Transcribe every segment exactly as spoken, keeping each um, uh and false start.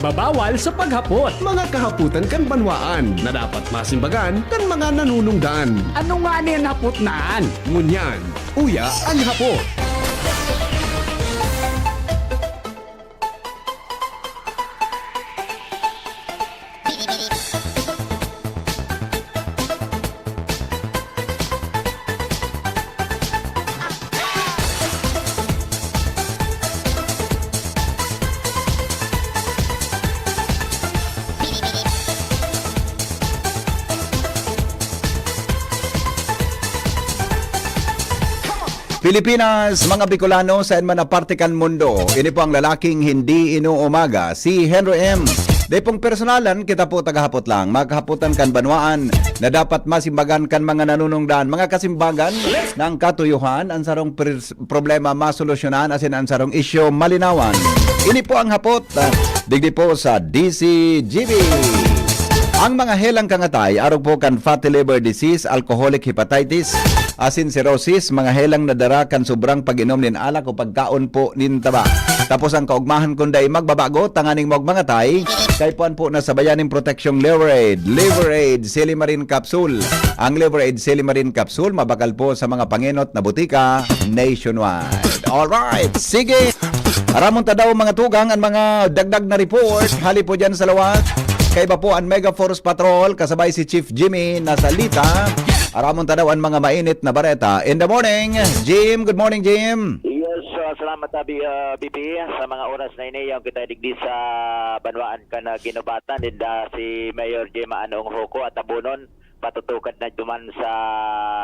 Mabawal sa paghapot. Mga kahapotan kan banwaan na dapat masimbagan kan mga nanunungdan. Ano nga nin hapot na an? Ngunyan, uya an hapot. Pilipinas, mga Bicolano, saen man na parte kan mundo, ini po ang lalaking hindi inuumaga, si Henry M. Dai pong personalan, kita po tagahapot lang. Mga kahapotan kan banwaan na dapat masimbagan kan mga nanunungdan. Mga kasimbagan, na ang katuyohan, ang sarong pres-, problema masolusyonan, asin ang sarong isyu malinawan. Ini po ang hapot, ah, digdi po sa D C G B. Ang mga helang kangatay, arog po kan fatty liver disease, alcoholic hepatitis, asin cirrhosis, mga helang nadara kan sobrang pag-inom nin alak o pagkaon po nin taba. Tapos ang kaugmahan kun dai magbabago, tanganing maugma ngata, kaipuhan po na sabayan nin proteksyong Liver Aid. Liver Aid, Silimarin Capsule. Ang Liver Aid, Silimarin Capsule, mabakal po sa mga pangenot na butika nationwide. Alright, sige. Aramon ta daw, mga tugang, ang mga dagdag na report. Hali po dyan sa lawat. Kaiba po ang Mega Force Patrol, kasabay si Chief Jimmy Nasalita. Aramon ta daw ang mga mainit na bareta in the morning. Jim, good morning, Jim. Yes, uh, salamat, uh, B-, uh, B P, sa mga oras na ini. Yaon kita digdi sa banwaan kan, uh, Guinobatan, inda si Mayor Jim Anong Huco at Tabunon. Patutukad na duman sa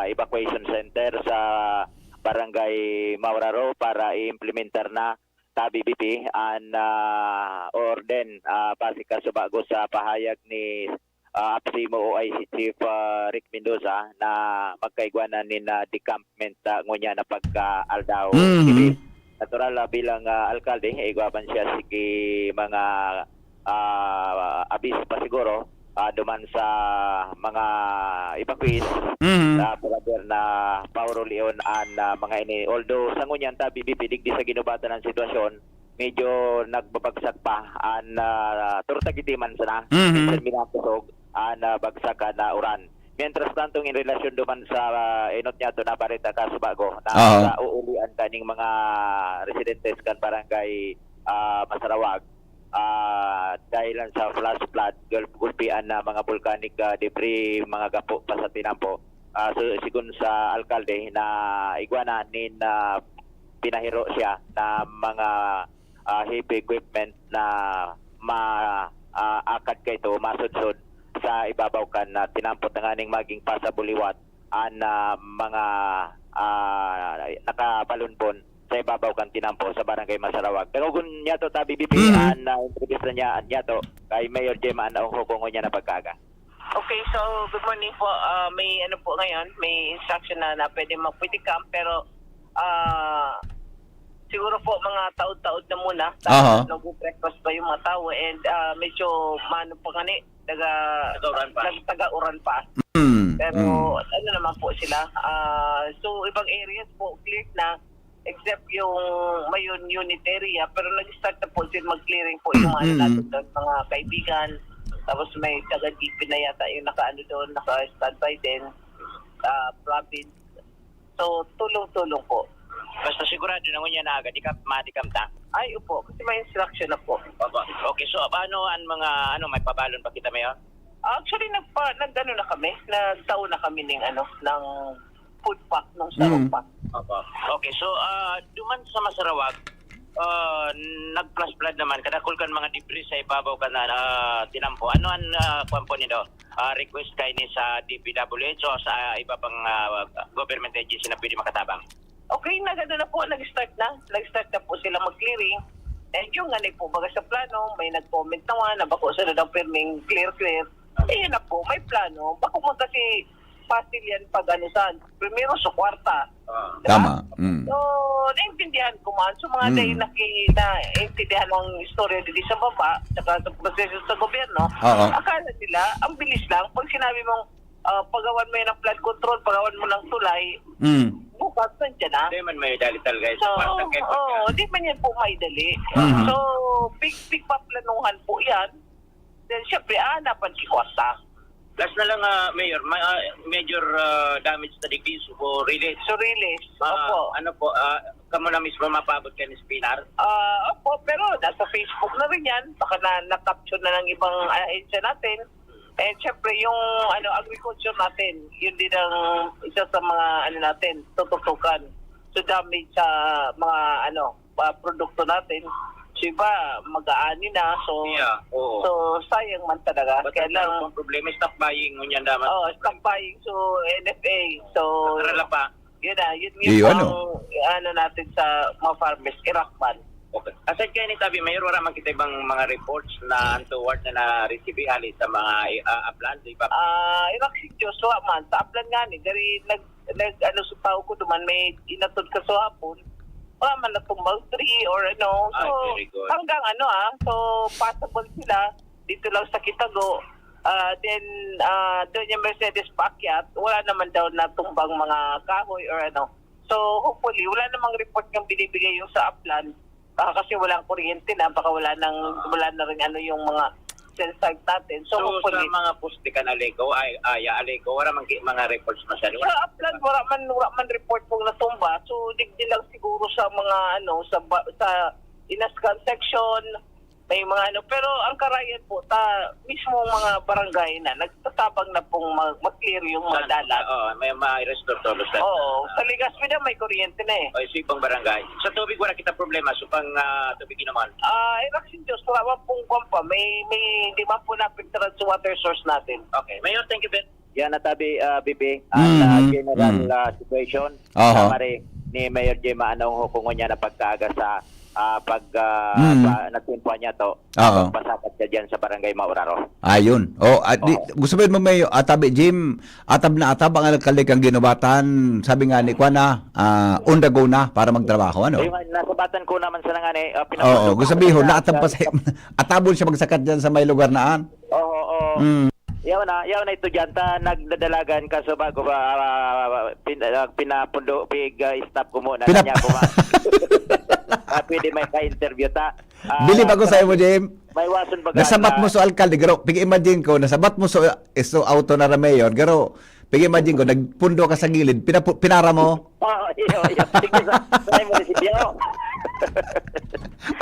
evacuation center sa Barangay Mauraro para i-implementar na, tabi B P, an, ah, orden, ah, base ka subago sa pahayag ni, ah, APSEMO O I C Chief, ah, Rick Mendoza na magkaigwa na nin, ah, decampment, ah, ngunyan na pagka-aldaw. Mhm. Natural, ah, bilang, ah, alkalde, igwa man siya sige mga, ah, abis pa siguro, ah, duman sa mga evacuees Mhm. na brother na Pauro Leon an, ah, mga ini. Although sa ngunyan ta, B B P, digdi sa Guinobatan ang sitwasyon, medyo nagbabagsak pa an, ah, turtagitiman sana. Mhm. Minsan minakusog an, ah, bagsak na uran. Mientras tanto, in relasyon duman sa, ah, inot niya to na bareta ka subago na Aha. sa uulian kaning mga residentes kan barangay, ah, Masarawag, ah, dahilan sa flash flood, gul-, gulpian na mga volcanic, ah, debris, mga gapo pa sa tinampo. Ah, so, sigon sa alkalde na igwa na nin, ah, pinahiro siya na mga, ah, heavy equipment na ma-, ah, akad kaito, masudsod sa ibabaw kan, ah, tinampo tanganing maging passable liwat an, ah, mga, ah, nakabalunbon sa ibabaw kan tinampo sa Barangay Masarawag. Pero kun niya to, tabi B P, Mhm. an, ah, entrevista niya, niya to kay Mayor Gemma Anaong Huko ngunyan na pagkaaga. Okay, so good morning po. Ah, may ano po ngayon, may instruction na, na pwede mag-pwede camp, pero, ah, siguro po mga taod-taod na muna. Aha. Nag-breakfast pa yung mga tao and, ah, medyo maano pa nga ni, taga, Taga-uran pa. nagtaga-uran pa. Mm, Pero mm. ano naman po sila. Ah, so, ibang areas po, cleared na. Except yung Mayon unit area, pero nag-start na po sila mag-clearing po yung mga ano Mm. natin doon, mga kaibigan. Tapos may taga-D P na yata yung nakaano doon, naka-standby din sa province. So, tulong-tulong po. Basta sigurado na ngunyan na agad, di ka madikam ta? Ay, opo, kasi may instruction na po. Opo. Okay, so paano ang mga, ano, may pabalon pa kita, Mayor? Actually, nagpa-, nag-ano na kami, nagtao na kami ng, ano, ng food pack, ng Mm. sarong pack. Opo. Okay, so, ah, duman sa Masarawag, ah, nag-flash flood naman, kadakul kan mga debris sa ibabaw kan, ah, tinampo. Ano ang, ah, kwan po nito? Ah, request kayo ni sa D P W H o sa iba pang, ah, government agency na pwede makatabang? Okay, nag-ano na po, nag-start na. Nag-start na po sila mag-clearing. And yung nga po, baga sa plano, may nag-comment naman na bako sila daw pirming clear, clear. Eh, yun na po, may plano. Bako man kasi fossil yan pag ano saan. Primero sa kwarta. Ah. Diba? Tama. Mm. So, naintindihan ko man. So, mga Mm. day naki-, naintindihan ang istorya dito sa baba, tsaka sa proseso sa gobyerno, Oo. akala nila, ang bilis lang. Pag sinabi mong, ah, pagawan mo yan ng flood control, pagawan mo ng tulay, Mm. bu-, Basta dyan, ah. Hindi man may dali talaga sa So, kwarta kay oo, pagka- di man yan po may dali. Mhm. So, pig-, pigpaplanuhan po yan. Then, syempre, ah, napan si kwarta. Last na lang, ah, Mayor, ma-, ah, major, ah, damage na digdi, so, really. So, really, Ah, opo. Ano po, ah, kamo na mismo mapabot kayo ni Spinar? Ah, opo, pero nasa Facebook na rin yan. Baka na, na-capture na ng ibang ahensya natin. And syempre, yung, ano, agriculture natin, yun din ang isa sa mga, ano, natin, tututukan. So, damage sa mga, ano, ah, produkto natin. So, iba, mag-aani na. So, Yeah, oo. so, sayang man talaga. But Kaya ang lang, ang problema, stock buying, ngunyan naman. Oh, stock buying. So, N F A. So, Sa Taralapa. yun na, yun yung Iyo, ano? pang, ano natin sa mga farmers, irakman. Okay. Aside kayo ni Tabi, Mayor, wala man kita ibang mga reports na untoward na na-receive hali sa mga, ah, upland, di ba? Ah, irak si Joshua man, sa upland nga ni, gari nag, nag, ano, sa tao ko duman, may inatod ka sa hapon, wala man natumbang tree or ano. Ah, So, very good. hanggang ano, ah, so, possible sila, dito lang sa Kitago. Ah, then, ah, Doña Mercedes paakyat, wala naman daw natumbang mga kahoy or ano. So, hopefully, wala namang report ng binibigay yung sa upland. Ah, kasi walang kuryente na, baka wala nang, Ah. wala na rin ano yung mga cell site natin. So, So, hopefully, sa mga poste kan Aleco, ay, ay, Aleco, wala mang ki-, mga reports masyado. Sa upland, wala man, wala man report kung natumba. So, digdi lang siguro sa mga, ano, sa ba-, sa Inascan section, may mga ano. Pero ang karayan po, ta, mismo mga barangay na, nagtatabang na pong mag-, mag-clear yung mga Saan? dalan. Oo, may ma-restore todos na. Oo, sa Legazpi daw may kuryente na eh. O, sa ibang barangay. Sa tubig, wala kita problema. So, pang, ah, tubig inuman. Ah, irak sin Diyos, wala man pong kwan pa. May, may, di man po naapektaran sa water source natin. Okay. Mayor, thank you, Ben. Yan, Natabi, ah, B B, ang, Mm, ah, mm, general, mm. ah, situation. Aha. Summary ni Mayor Jema, anong hukungon niya na pagkaaga sa, ah, pag, ah, Mm. pa, nagtimpuhan niya to, Oo. pagpasakat siya dyan sa Barangay Mauraro. Ayun. Oh, at di, Oo. gusto mo, Mayor, Atabi Jim, atab na atab ang alkalde kan Guinobatan, sabi nga ni Kwan na, ah, on the go na para magtrabaho, ano? Yung nga, nasabatan ko naman sa nangani, ah, Oo, pinapundo ko gusto sabihin, sa, naatab pa sa, sa atabon siya magsakat dyan sa may lugar na an. Oo, oo. Mm. Yaw na, yaw na estudyanta, nagdadalagan, kaso bago pa, ah, pin-, ah, pinapundo, pig, ah, stop ko muna, Pinap- kanya ko ma-, ah, pwede may ka-interview ta. Ah, Bilib ako sa imo, Jim. may wason baga Nasabat na mo sa alkalde, garo, pig-imagine ko, nasabat mo sa, sa auto na ra mayor, garo, pig-imagine ko, nagpundo ka sa gilid, pinapu-, pinara mo. Oo, iyo, iyo. Sige, sa, sa imo, sige, oo.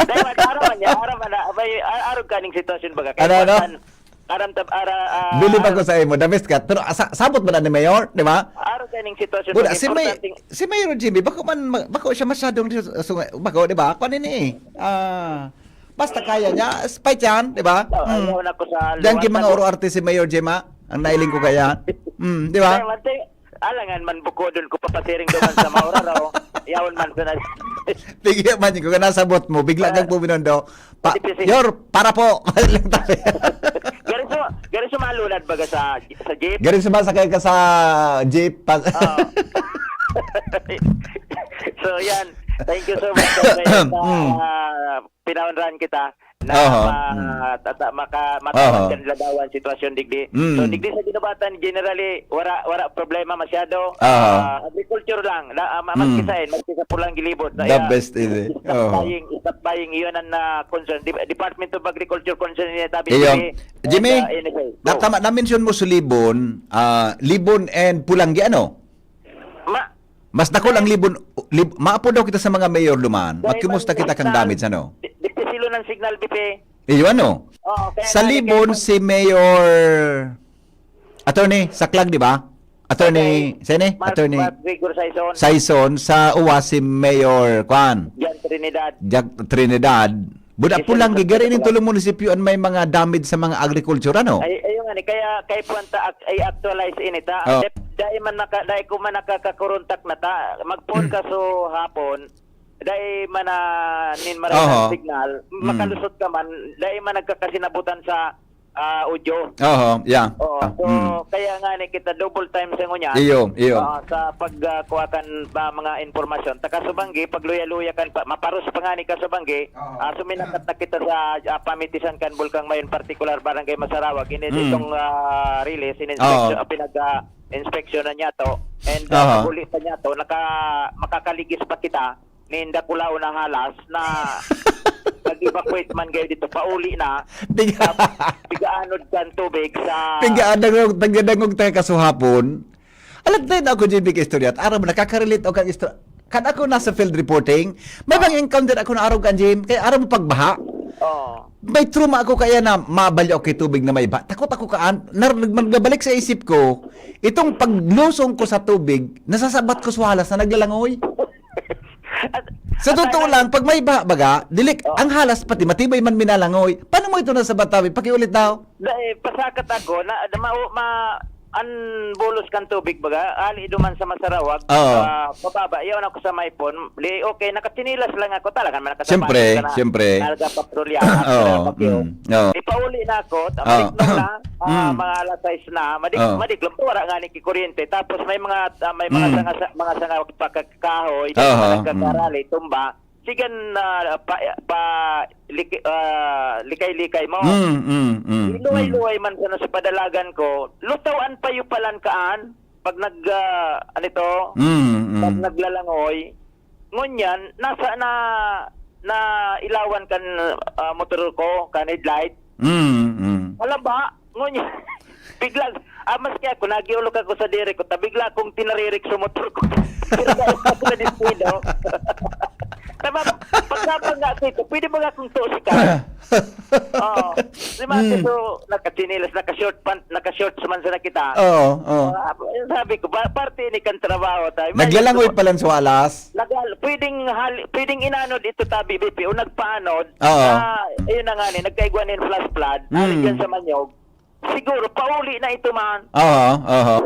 Dahil, araw man niya, araw man na, may, a-, arog kaning sitwasyon baga, Ano, ano? kaiwasan, Aram tab-, ara, ah, Bilib ako aram sa imo, the best ka. Pero, ah, sa-, sabot ba na ni Mayor, di ba? Aram ka ning sitwasyon, Wala, mas si May-, importante. Si Mayor Jimmy, bako man, ma-, bako siya masyadong sus-, sunga-, bako, di ba? Kwan ini eh. Ah, basta kaya niya, spite yan, di ba? Oh, Mm. ayaw na ko sa Diyan luwas king mga na uro-arte si Mayor Jimmy, ang nailing ko kaya. Mm, di ba? Kaya, mante, alangan man bukodon ko papasiring duman sa Mauraro. Yaon man sa nag- Tigyan man ko, nasabot mo, bigla Ah. kang puminondo. Pa-, Pati pisi. Yor, para po. Gari su-, gari sumalunad baga sa, sa jeep. Gari sumasakay ka sa jeep. Pa- Oo. So, yan. Thank you so much, Sir Mayor, sa, Mm. ah, pinaunrahan kita na Oho. ma-, Mm. tata-, maka-, matawag Oho. kan ladawan sitwasyon digdi. Mm. So, digdi sa Guinobatan, generally, wara, wara problema masyado. Oho. Ah, agriculture lang. Na, ah, ma-, maski Mm. sa, maski sa Pulang Gilibot. The Kaya, best is it. stop Oho. buying, stop buying, iyon ang, ah, concern. Dep-, Department of Agriculture concern niya, tabi Iyo. ni Jimmy, N F A. na-, Go. tama, na-mention mo sa Libon, ah, Libon and Pulanggi, ano? Ma-, Mas dakul ang Libon, Lib-, maapo daw kita sa mga mayor duman. Dahil Magkumusta man kita kang signal, damage, ano? di, di silo ng signal, B P. Iyo, ano? Oo, kaya Sa nga, Libon, kaya si Mayor Attorney Saklag, di ba? Attorney, Okay. sino? Mark, Attorney Mark Vigor Saison. Saison, sa uwa si Mayor, kwan? John Trinidad. Jack Trinidad. Buda Yes, po lang, sir. gigari ning tulo munisipyo an may mga damage sa mga agrikultura, no? Ay, ayun nga ni, kaya, kaya po ang ta-, ay actualize ini ta. Oh. Dep-, dai man naka-, dai ko man nakakakuruntak na ta. Magpoon ka so hapon, dai man na nin maray Oho. signal, Mm. makalusot ka man, dai man nagkakasinabutan sa ah, audio. Oho, yeah. Oo, Ah, so, mm. kaya nga ni kita double time sa ngunyan. Iyo, iyo. Oo, sa pag, ah, kuha kan, ah, mga impormasyon. Taka sa banggi, pag luya-luya kan pa, maparos pa nga ni ka sa banggi, Oo. ah, suminakat na kita sa, ah, pamitisan kan Bulkang Mayon, particular Barangay Masarawag. Ini Mm. itong, ah, release, in Oo. inspection, ah, pinag, ah, inspeksyon na niya to. And, ah, Aha. pag-uli pa niya to, naka, makakaligis pa kita nin dakulaon na halas na nag-evacuate man kayo dito, pauli na. Piga- Tapos, pigaanod kan tubig sa Pigaadangog, tagadangog tayo kasuhapon. Alam tayo na ako, J B, ka istorya. At aram mo, nakaka-relate ako kang istorya. Kan ako nasa field reporting, may mga encounter ako na araw kan Jim. Kaya aram mo pagbaha. Oo. May trauma ako kaya na mabalyo ako kay tubig na may baha. Takot ako kaan. Nar- nagbalik sa isip ko, itong paglusong ko sa tubig, nasasabat ko sa halas na naglalangoy. At, Sa at totoo ano lang, pag may baha baga, dilik, Oh. ang halas pati matibay man minalangoy. Paano mo ito nasabat, Tabi? Pakiulit daw. Dahil pasakat ako, na, na ma, ma, ang bulos kan tubig baga, ali duman sa Masarawag, Oo. ah, pababa, yaon ako sa may pon. Di, okay, nakatsinilas lang ako, talaga naman nakasapatos Siyempre, ka na, siyempre. nagapatrolya, Oo, after barbecue. mm, oo. Di, pauli na ako, ta-, Oo. maliknong na, ah, Mm. mga alas sais na, madik-, Oo. madiklom, wala nga ni kuryente. Tapos may mga, ah, may mga Mm. sanga, mga sanga pagkakahoy, Aha, mga nagkakarali, mm. tumba. Sigan na pa, pa liki-, ah, likay-likay mo. Mm, mm, mm, Luhay-luhay mm. man sana sa padalagan ko, lutaw an payo palan kaan, pag nag, ah, ano ito, Mm, mm. pag naglalangoy. Ngunyan, nasa na, na ilawan kan, ah, motor ko, kan headlight. Mm, mm. Wala ba? Ngunyan, bigla, ah, maski ako, nagiulog ako sa diri ko, ta bigla akong tinaririk sa motor ko. Pero dahil ako na deskuido. Tama, pagkabang nga ako ito, pwede ba nga akong tusikan? Oo. Si Mate, Mm. so, nakatsinilas, naka-short pant, naka-shorts man sana kita. Oo, oo. Ah, sabi ko, pa, parte ni kan trabaho tayo. Naglalangoy May- palan sa walas. Nagal-, pwedeng hal-, pwedeng inanod ito, Tabi, B P, o nagpaanod. Oo. Ah, ayun na nga ni, nagkaigwa nin flash flood, Mm. ali dyan sa Manyog. Siguro, pauli na ito man. Oo, oo.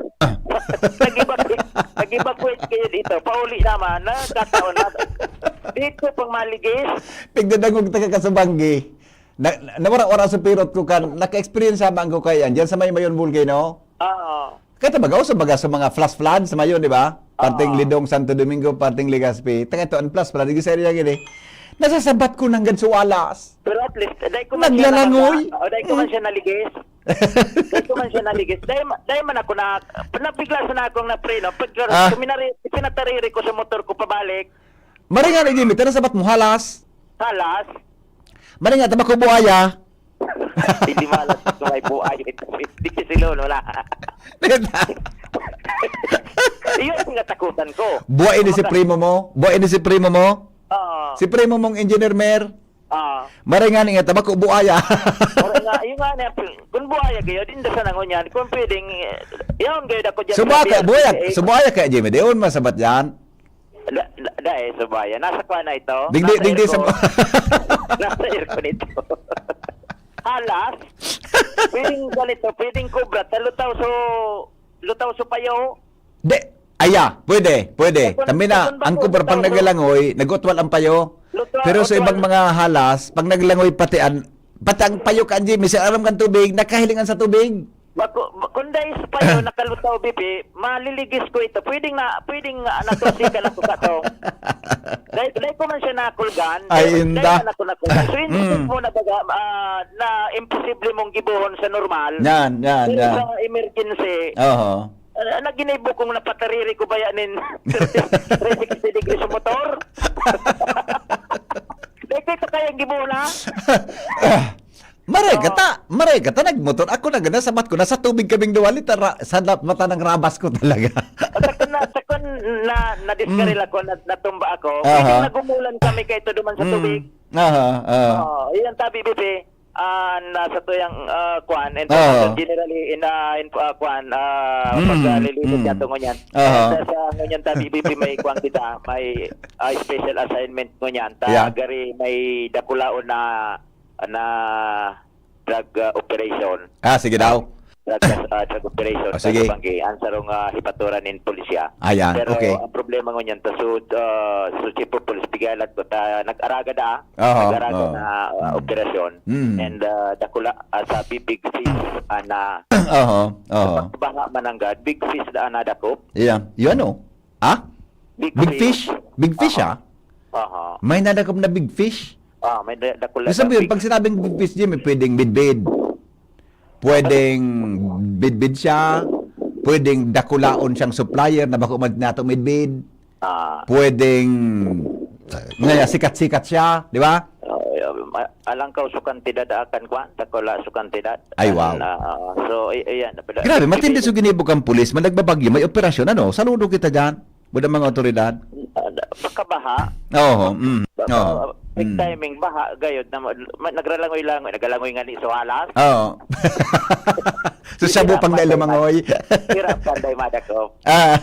Nag-evacuate, nag-evacuate kayo dito. Pauli naman. Nagkataon na. Dito pang maligis. Pigdadangog taga Kasubanggi. Na, na, nawara-wara sa pirot ko kan, naka-experience man ko kaya yan. Diyan sa may Mayon Volcano. Oo. Kaya baga, uso baga sa mga flash flood sa Mayon, di ba? Parting Oo. Lidong, Santo Domingo, parting Legazpi. Taka ito, ang flash flood, hindi sa area gini. Nasasabat ko nanggad sa walas. Pero at least, dahil ko man siya Naglalangoy. nakaga-, o, dahil ko man Mm. siya naligis. Dahil ko man siya naligis. Dahil ma-, dahil man ako na, nabigla sa na akong napreno. Pag, Ah. suminari-, pinatariri ko sa motor ko pabalik. Maringan, Jimmy, tara sabat mo, halas. Halas. Maringan, tabako buaya. Hindi malas kung may buaya. Hindi kasi, Lolo, wala. Iyon ang natakutan ko. Buhay ni si Kumbaga primo mo? Buhay ni si primo mo? Oo. Si primo mong engineer, Mer? Ah. Maray nga niya, tabako buaya. Maray nga, yun nga niya, kung buaya kayo, din da sa nangon yan. Kung pwedeng, eh, yaon kayo dako dyan Subuha sa ka, buaya, B R T A. Subuha ka, Jimmy. Di, un masabat yan. Da, da, da eh, subaya. Nasa kwa na ito? Digdi, Nasa digdi sa aircon. Nasa aircon ito. Halas. Pwedeng ganito, pwedeng kubra. Talutaw so, lutaw so payo. Di, aya, pwede, pwede. Kung, Kami na, kung ang bago, kubra pag lutaw so nagalangoy, nagutwal ang payo. Lutaw, Pero sa ibang utwal. Mga halas, pag naglangoy pati an, pati ang payo ka, Jimmy, sa aram kang tubig, nakahilingan sa tubig. Bako, ba-, kung dahil sa payo, nakalutaw, bibi, maliligis ko ito. Pwedeng na, pwedeng, ah, natusikan ako ka to. Dahil, dahil ko man siya nakulgan, Ay, dahil, inda. dahil man ako nakulgan. So, in Mm. mo na baga, ah, na imposible mong gibuhon sa normal. Yan, yan, Pero yan. Sa emergency, Oho. ah, naginibo kong napatariri ko ba yan in three sixty degrees sa motor? Dahil ko ito kayang gibuhon, ha? Maray Oo. kata, maray kata nagmotor. Ako na gana, sabat ko, nasa tubig kaming duwa, literal, sa lap-, mata ng rabas ko talaga. At ako na, at ako na, nadiskaril Mm. ako, na, natumba ako. Aha. Pwedeng nagumulan kami kay ito duman sa Mm. tubig. Aha, aha. Oo, iyan tabi, bibi. Ah, nasa tuyang, ah, kwan, and Oo. Generally, in, ah, in, ah, kwan, ah, Mm, pag, ah, lilibot mm. niya to ngunyan. Aha. And, ah, sa ngunyan tabi, bibi, may kwan kita, may, ah, special assignment ngunyan. Ta, Yeah. gari, may dakulaon na na drug, ah, operation. Ah, sige daw. drug, ah, drug operation Ah, sa sige. Lubanggi, ang sarong ah, hipaturan nin pulisya. Ayan, Pero okay. ang problema ngunyan, ta so, ah, so chief of police, pigalat ko, ta nag-araga da, Aha, nag-araga oo. na ah, Mm. operasyon. Mm. And ah, dakula ah, sa big fish, ana, Oho, oho. baha man nanggad, big fish da ana dakop. Yeah, yun o. Ha? Big, Big fish? Big fish, Aha. ah? Aha. May nadakop na big fish? Ah, may da- dakula Ibig sabihin, big pag sinabing big fish, Jimmy, pwedeng midbid. Pwedeng bidbid siya. Pwedeng dakulaon siyang supplier na bako man nato midbid. Ah, Pwedeng ngaya sikat-sikat siya, di ba? ah, ma- alang ka so kantidad akan kwan, dakula so kantidad. Ay, wow. An, ah, so, ay, ayan. Grabe, matindi so ginibo kang pulis, man nagbabagyo, may operasyon, ano? Saludo kita dyan. Buda mga otoridad. Ah, da- pagkabaha, Oo, mm. ba- Oo. ba- big Mm. timing, baha, gayod na ma- ma- nagralangoy-langoy, nagalangoy nga ni so halas. Oo. So, siya Hirap bupang na pa tayo lumangoy. Hirap pa tayo madakop. Ah.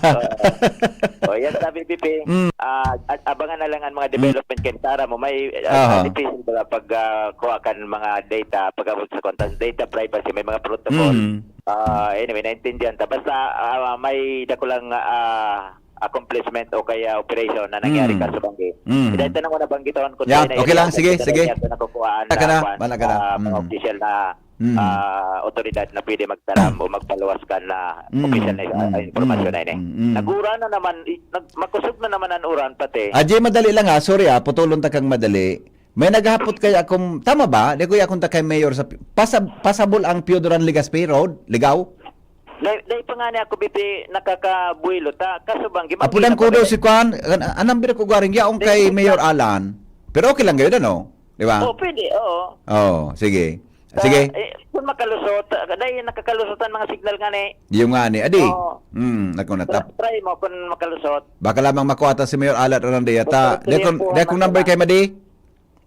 O, yan sabi, B P. Mm. Ah, at abangan na lang ang mga development kay Tara mo. May Aha. uh, decision ba pag ah, kuha kan mga data, pag-abot sa content, data privacy, may mga protocol. Mm. Ah, anyway, naintindihan ta. Basta ah, may dakulang ah, accomplishment o kaya operation na nangyari Mm. ka sa Banggi. Mm. Dahil tanong ko na Banggi taon kung Yeah, saan na okay lang. area, Sige, kung sige. saan na kukuhaan Taka na, kwan, bala ka na. ah, mga Mm. opisyal na Mm. ah, otoridad na pwede magtaram o magpaluwas ka na Mm, opisyal na mm, ah, impormasyon mm, na ini. mm, mm. Nag-uran na naman, i- nag, makusog na naman ang uran pati. Ah, Jay, madali lang ha. Sorry ha, putulon ta kang madali. May naghapot kaya akong, tama ba? Di ko yakon ta kay Mayor sa, pasab, pasabol ang Piodoran Legazpi Road, Ligaw? Dahil, dahil pa nga niya ako, B P, nakakabuelo ta. Kaso bang, gimang Apudan gina ko pa daw rin. si Kwan, an, an number ko garing yaong Di, kay di, Mayor di. Alan. Pero okay lang yun, ano? Di ba? Oh, pwede, oo. Oh, sige. Sa, Sige. Eh, kung makalusot, ah, dahil nakakalusot ang mga signal nga ni. Yung nga ni, adi. Oo. Hmm, naku na tap. Try mo kung makalusot. Baka lamang makuha ta si Mayor Alan Arandia ta. Basta Di kung, triumpuhan di kung man number sila. kay Madi?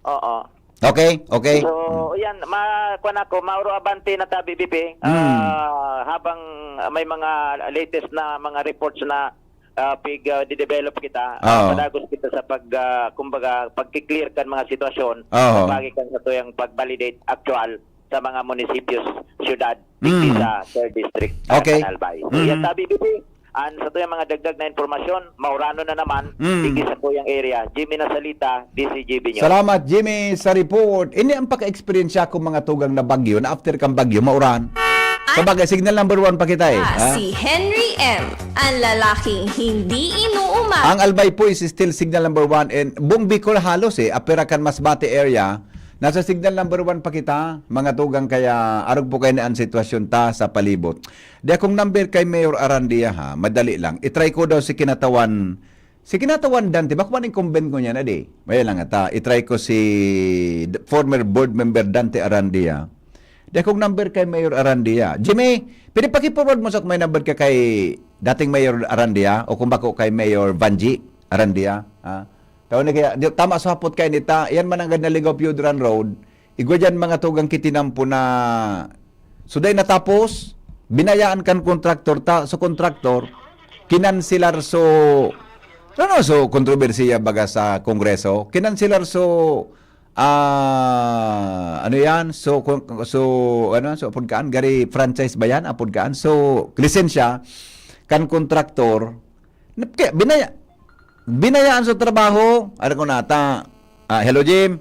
Oo. Okay, okay. So, yan, ma kuwan ako, mauro abante na tabi, B P. Mm. Ah, habang may mga latest na mga reports na ah, pig ah, didevelop kita, ah, Oo. padagos kita sa pag ah, kumbaga pagki-clear kan mga sitwasyon, Oo. pagpagi kan sa tuyang pag-validate actual sa mga munisipios, syudad, Mm. digdi sa third district, ah, Okay. Canalbay. So, Mhm. yan tabi, B P. An sa tuyang mga dagdag na impormasyon, maurano na naman, Mm. digdi sa tuyang area, Jimmy Nasalita, D C G B News. Salamat, Jimmy, sa report. Ini ang paka-eksperyensya ko, mga tugang na bagyo, na after kang bagyo, mauran. Sa bagay, signal number one pa kita eh. Ah, Ha? Si Henry M, ang lalaking hindi inuuman. Ang Albay po is still signal number one and buong Bicol halos eh, apira kan Masbate area, nasa signal number one pa kita, mga tugang, kaya arog po kayo na ang sitwasyon ta sa palibot. Di akong number kay Mayor Arandia ha, madali lang. I-try ko daw si Kinatawan, si Kinatawan Dante, bako man incumbent ko niya na di. May lang ata, i-try ko si d- former board member Dante Arandia. Di akong number kay Mayor Arandia. Jimmy, pwede paki-forward mo sa may number ka kay dating Mayor Arandia o kung bako kay Mayor Vanji Arandia. Ha? Tao ni kaya, di, tama sa hapot kay nita, yan man ang naligaw Piodoran Road. Igwa dyan mga tugang kitinampo na suday natapos, binayaan kan kontraktor ta, so kontraktor, kinansilar so, ano so kontrobersiya baga sa Kongreso, kinansilar so, ah, ano yan, so, kon- so, ano, so, apod kaan, gari franchise ba yan, apod kaan, so, lisensya, kan kontraktor, nap- kaya binaya, binayaan sa trabaho, ano ko nata, ah, hello Jim,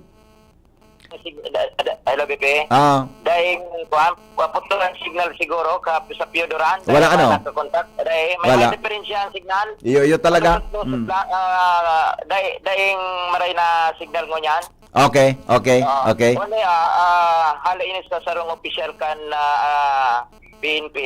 Sig- da- da- Hello, B P. ah, Daing, kuan, paputulan signal siguro ka sa Piodoran. Wala, Dahil ano? Nakakontak. Dahil may Wala. Mga diferensya ang signal. iyo, iyo talaga, Ano, Mm. ah, dai, daing maray na signal ngunyan. Okay, okay, Ah, okay. Wala, ah, ah, hala ini sa sarong opisyal kan ah, ah, P N P.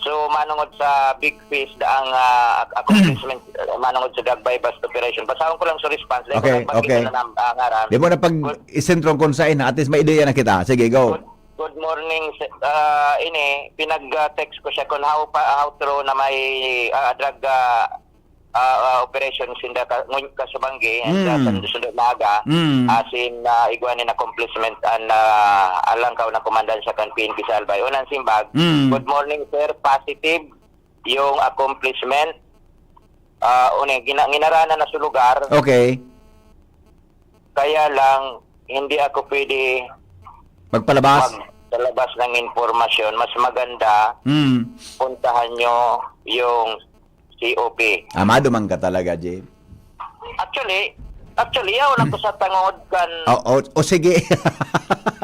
So, manungod sa big fish, ang ah, accomplishment, ah, manungod sa drug buy-bust operation. Basahon ko lang sa response. Dahil Okay, ko nagpakita okay. na ng ah, ngaran. Di mo na pag isentro kung saan, at least may ideya na kita. Sige, go. Good, good morning. Sir. Ah, ini, pinag-text ko siya kung how, pa, how true na may ah, drug ah, ah, ah, operation sinda ka, ngun- kasubanggi and ah, Mm. sundo-sundo na aga. Mm. As in, ah, igwa nin accomplishment an ah, alangkaw na komandan sa kan P N P sa Albay. Unang simbag, Mm. Good morning, sir. Positive yung accomplishment. Ah, uni, gina, ginarana na sa lugar. Okay. Kaya lang, hindi ako pwede Magpalabas. mag, sa labas ng impormasyon, mas maganda, Mm. puntahan nyo yung C O P. Amado man ka talaga, Jim. Actually, actually, yaon ako sa tangod kan O, o, o sige.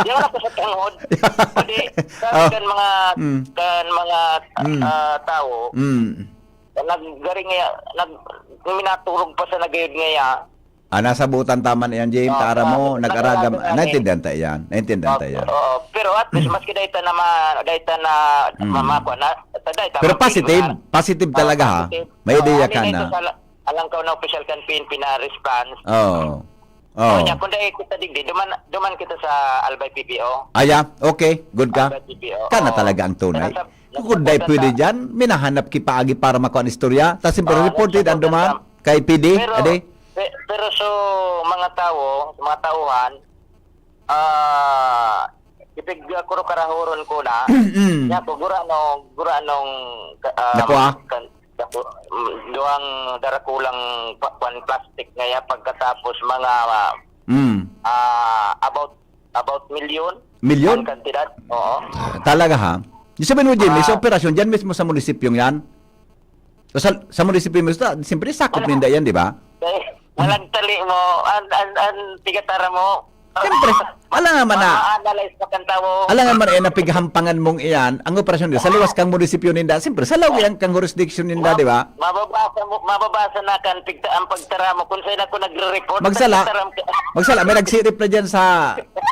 Yaon ako sa tangod. Kundi, sabi Oh. kan mga, Mm. kan mga, Mm. ah, tao, Mm. naggaring nga, nag-, minaturog pa sa nagayod ngaya. Ah, nasabutan ta man iyan, Jim. Oo, Tara mo, oo, nag-aragam. Nag-aragam na, eh. Naintindihan ta iyan. Naintindihan ta Oo, iyan. oo. Pero at least, Mm. maski dahil ta na ma-, dahil ta na Mm. ma-, makuha na, ta-, dahil ta Pero ma-, positive, ma-, positive oo, talaga, ha? positive. May Oo, ideya ano ka na ito na. sa la-, alam ko na official kan P N P na response. Oo. Oo. Oo, niya, kung dahil kita digdi, duman, duman kita sa Albay P P O. Ah, yeah? Okay, good ka? Albay P P O, Ka na oo. talaga ang tunay. Pero sa, Kung dahil nasabutan pwede sa dyan, minahanap ki paagi para makuha ang istorya. Tas siyempre, Oo, reported ang nasabutan duman sa kay P D, Pero, adi? pe-, pero so, mga tao, mga tauhan, ah, ipig, ah, kuro karahuron ko na, Mm. niya ko, gura ano, gura anong, ka-, ah, Nakuha? kan-, kaku-, mm, duwang darakulang pa-, kwan, plastic ngaya pagkatapos mga, ah, Mm. ah, about, about milyon Milyon? ang kantidad. Oo. Talaga, ha? Di sabihin mo, Jimmy, sa Ah. operasyon, dyan mismo sa munisipyong yan? O sa, sa munisipyo mismo, siyempre, sakop Wala. ninda yan, di ba? Eh, walang tali mo, an, an, an, tigatara mo. Siyempre, alangan man na. Ma-analyze pa kan tawo. Alangan man na, eh, napighampangan mong iyan, ang operasyon nila, sa luwas kang munisipyo ninda, siyempre, sa laog yan kang jurisdiction ninda, Ma-, di ba? mababasa mo, mababasa na kan pigta-, ang pagtara mo, kung saan ako nagre-report, Magsala. nagtataram ka. Magsala, may nagsirip na dyan sa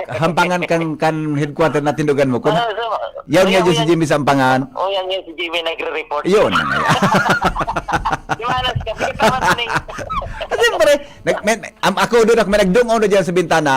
hampangan kan, kan headquarter na tindugan mo. Kung Ah, so, yan nga uyan, dyan si uyan. Jimmy sa hampangan. Oh, yan nga si Jimmy nagre-report. Yun na nga yan. Di ba, alas ka, sige, tama na ning- Siyempre, nag-, may, am-, ako doon, ako, may nagdungaw na dyan sa bintana.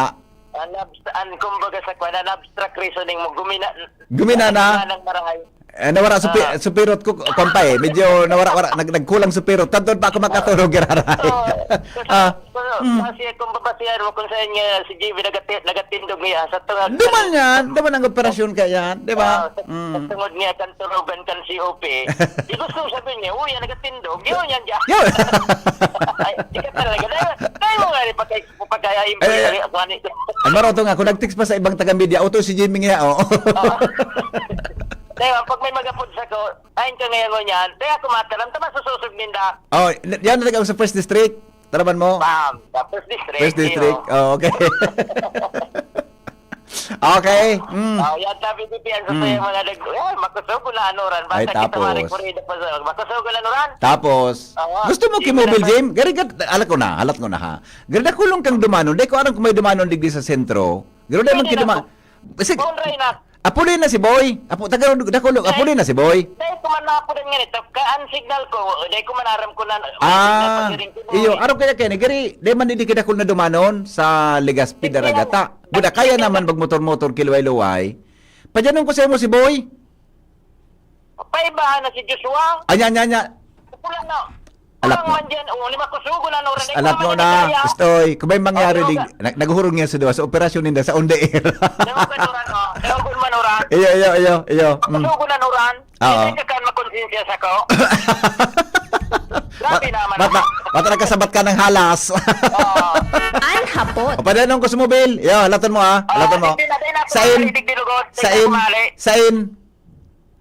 An abst-, an, kumbaga sa kwan, an abstract reasoning mo, gumina-, Gumina na. gumina ng maray. Eh, nawara sa pi-, Ah. sa pirot ko, kwan pa eh. Medyo nawara-wara, nag-, nagkulang sa pirot. Tanto pa ako makatulog, giraray. Oo. Kasi, Ah. pero, Mm. kasi kung babasihan mo kung saan nga si J B nagati-, nagatindog niya sa tungag Duman kan yan. Duman ang operasyon ka yan. Di ba? Ah, sa, Mm. sa tungod niya kan turugan kan C O P. Di gusto sabihin niya, "Uy, yan nagatindog." Yun yan dyan. Yun. Ay, di ka talaga. Dahil, dahil mo nga rin pagka-, pagka-, Eh, eh, ako, ano, ang maroto nga, kung nag-text pa sa ibang taga-media, "Oto si Jimmy nga, oh." Oo. Dahil, pag may magapod sa ko, Ayon ka ngayon ngunyan, kaya kumataram ta masusosog ninda. Oh, n-, yan talaga sa first district. Taraman mo? Bam, sa first district, First district. iyo. Oh, okay. Okay. Mm. Oh, yan sabi ni Pian sa Mm. sayo, mga nag-, eh, makusog na anuran. Ay, Basta kita tapos. Mga rekurida pa sa, makusog na anuran. Tapos, Oo. gusto mo Hindi ki-mobile na game? Gari, gari, alat ko na, alat ko na ha. Gari, dakulong kang dumanon. Di ko alam kung may dumanon digdi sa sentro. Gari, di man Pwede na kiduma-, po. Kasi, Kung Ray na, Apuli na si Boy. Apo, taga Dakulog, Dai, apuli na si Boy. Dai ko man napudan nga nito. Ka, ang signal ko, dai ko man aram ko na, Ah, signal pag-iring ko, iyo, eh. Araw kaya kaya ni, gari, di man din kidakul na dumanon sa Legazpi, Sige, Daragata. Buda, kaya sige, naman sige. Magmotor-motor, kiluway-luway. Padyanon ko sa imo si Boy. Paibahan na si Joshua. Anya, anya, anya. Kulang na. Alat Ang mo. Man dyan, oh, lima ko sugo na, no, Alat mo na, Stoy. Kung may mangyari, Oh, di, nag-, naghurong niya sa duwa, sa operasyon ninda, sa on the air. Dawagon mo ran, oh. Dawagon mo ran. Iyo, iyo, iyo, iyo. Mm. Masugo na, no, ran. Oo. Hindi ka kan makonsensya sa ko. Grabe Ma-, naman. Mata, mata nagkasabat ka ng halas. Oo. Ay, hapot. O, pwede nung kusmobil. Yo, halaton mo, ah. Oo, Halaton mo. Hindi na, hindi na ako Sain? Narinig, dinugod. Hindi Sain? Kumali. Sain?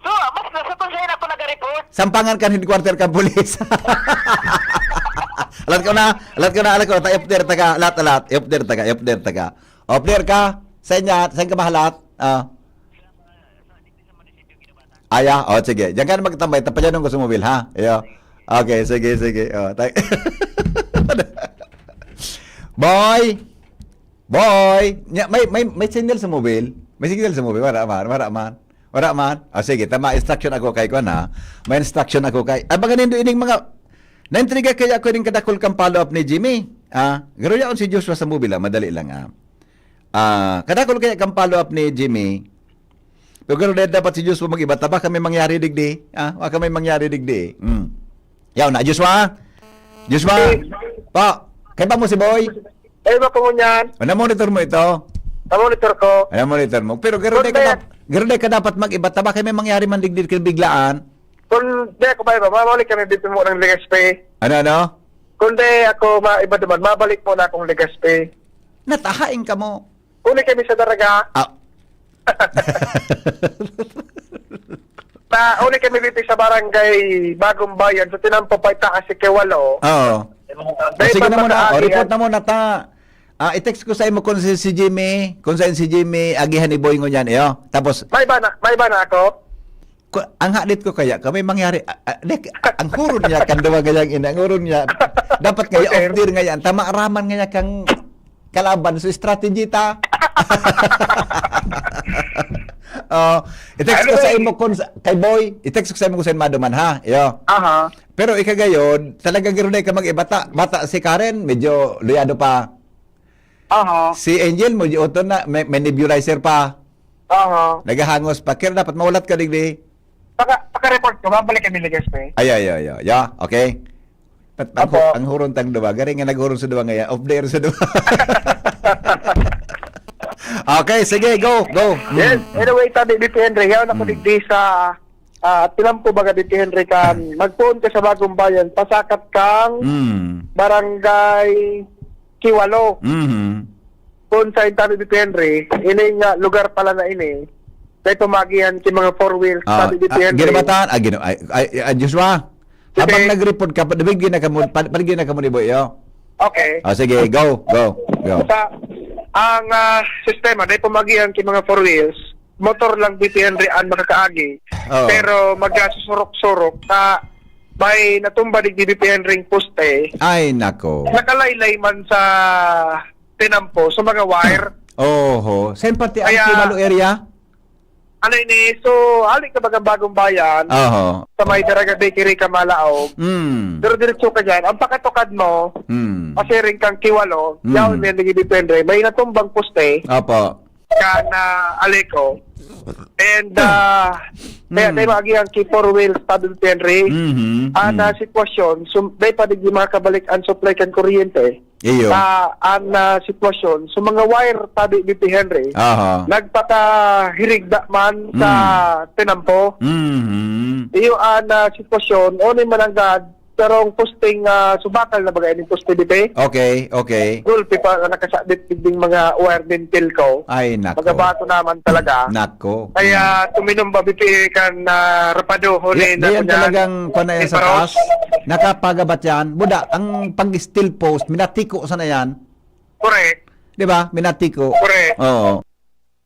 So, basta sa kung saan ako nag-report. Sampangan kan headquarter kan pulis. Alat ko na, alat ko na, alat ko na. Ta-, F D R taga, alat, alat. F D R taga, F D R taga. F D R ka? Saan niya? Saan ka mahalat? Ah. Aya? O, sige. Diyan ka na magtambay. Tapayan ng gusto mo, Will, ha? Iyo. Okay, sige, sige. O, tay-, Boy! Boy! Nya, may, may, may signal sa mobile? May signal sa mobile? Wala man, wala man. Wala man. Ah, sige, tama, instruction ako kay kuwan, ha. May instruction ako kay, ah, baga nindo ining mga, naintriga kaya ako rin kadakol kang follow-up ni Jimmy. Ah, garo yaon si Joshua sa mobile, ah, madali lang, ah. Ah, kadakol kaya kang follow-up ni Jimmy. Pero garo dapat si Joshua mag-iba. Taba kami mangyari digdi. Ah, wa kami mangyari digdi. Hmm. Yaw na, Joshua? Joshua? Pa, kaya ba mo si Boy? Ay, ba po ngunyan? Ano monitor mo ito? Ang monitor ko. Ano monitor mo? Pero garo Good day ka man. dap-, garo day ka dapat mag-iba. Taba kami mangyari man digdi kay biglaan. Kung di ako ba, mabalik kami dito mo ng Legazpi. Ano, ano? Kung di ako ma-, iba naman, mabalik po na akong Legazpi. Natahain ka mo. Uli kami sa Daraga. Ah, Ta, uli kami dito sa barangay Bagong Bayan, sa Tinampo pa itaas si Kewalo. Oo. O, sige na muna. O, report na muna ta. Ah, i-text ko sa imo kung si, si Jimmy, kung saan si Jimmy, agihan ni Boy ngunyan, iyo. Tapos, May ba na, may ba na ako? Ku- ang hadit ko kaya, kung may mangyari, ah, ah, dek, ang huron niya, kan duwa gayang ina, ang huron niya, dapat kaya Okay. off the air ngaya, tama raman ngaya kang kalaban, so strategy ta. Oh, i-text ko sa Anyway. imo kung sa, kay Boy, i-text ko sa imo kung saan maduman ha. Iyo. Aha. Pero ikagayod, talaga garo na ka mag-ibata. Bata si Karen, medyo luyado pa. Aha. Si Angel, medyo uton na, may, may nebulizer pa. Aha. Nagahangos pa. Kaya dapat mahulat ka digdi. Paka, paka-report ko, babalik kami ni Gaspe. Ay, ay, ay, ay, ay. Okay. Pat, ang, Apo. ang huron tang duwa. Garing nga naghuron sa duwa ngayon. Off the air sa duwa. Okay, sige, go, go. Mm. Yes, anyway, tabi, B P Henry, yaon ako Mm. digdi sa, ah, Tinampo, baga, B P Henry, kan, magpoon ka sa Bagong Bayan, pasakat kang Mm. Barangay Kiwalo. Mhm. Kung sa tabi, B P Henry, ini nga lugar pala na ini, kay pamagihan ki mga four wheels, Ah, tabi, B P ah, Henry. Ginabatan, ah, gina-, ay, ay, ay, Joshua, Sige. habang nag-report ka, pa-, paligyan na kamo, pa-, paligyan na kamo ni Boy, oh. Okay. Ah, sige, go, go, go. Sa, ang, ah, sistema, dahil pamagihan ki mga four wheels, motor lang, B P Henry, ang makakaagi. Oo. Pero magkasusurok-surok sa may natumba digdi, B P Henry, ring poste. Ay, nako. Nakalaylay man sa Tinampo, sa mga wire. Oho. Saan pati ang Kaya, Kiwalo area? Ano ini? So, hali ka bagang Bagong Bayan, Oho. sa may Daraga Bakery, Kamalaog. Mm. Pero diretso ka dyan. Ang pakatukad mo, Mm. pasiring kang Kiwalo, Mm. yaon mo yan, nagdidepende. May natumbang poste. Opo. Kan, ah, Aleco. And, ah, kaya Mm. tayo maagihan ki four wheels, tabi, B P Henry. Mhm, Ang, mm. ah, sitwasyon, sum-, may pa digdi makakabalik ang supply kan kuryente. Iyo. Sa, ang, ah, sitwasyon, sa mga wire, tabi, B P Henry, Aha. nagpakahirigda man sa Mm. Tinampo. Mhm. Iyo ang, ah, sitwasyon, o ni mananggad, sarong posting, ah, subakal na baga ining poste, di ba? Okay, okay. Gulpi pa na nakasabit digding mga wire din, Pilco. Ay, nako. Magabato naman talaga. Nako. Kaya tuminom ba, B P, kan, ah, rapado, huli Di-, na diyan kunya, talagang kuwan na yan sa Imparos. taas. Nakapagabat yan. Buda, ang pag-steel post, minatiko sana yan. Correct. Di ba? Minatiko. Correct. Oo.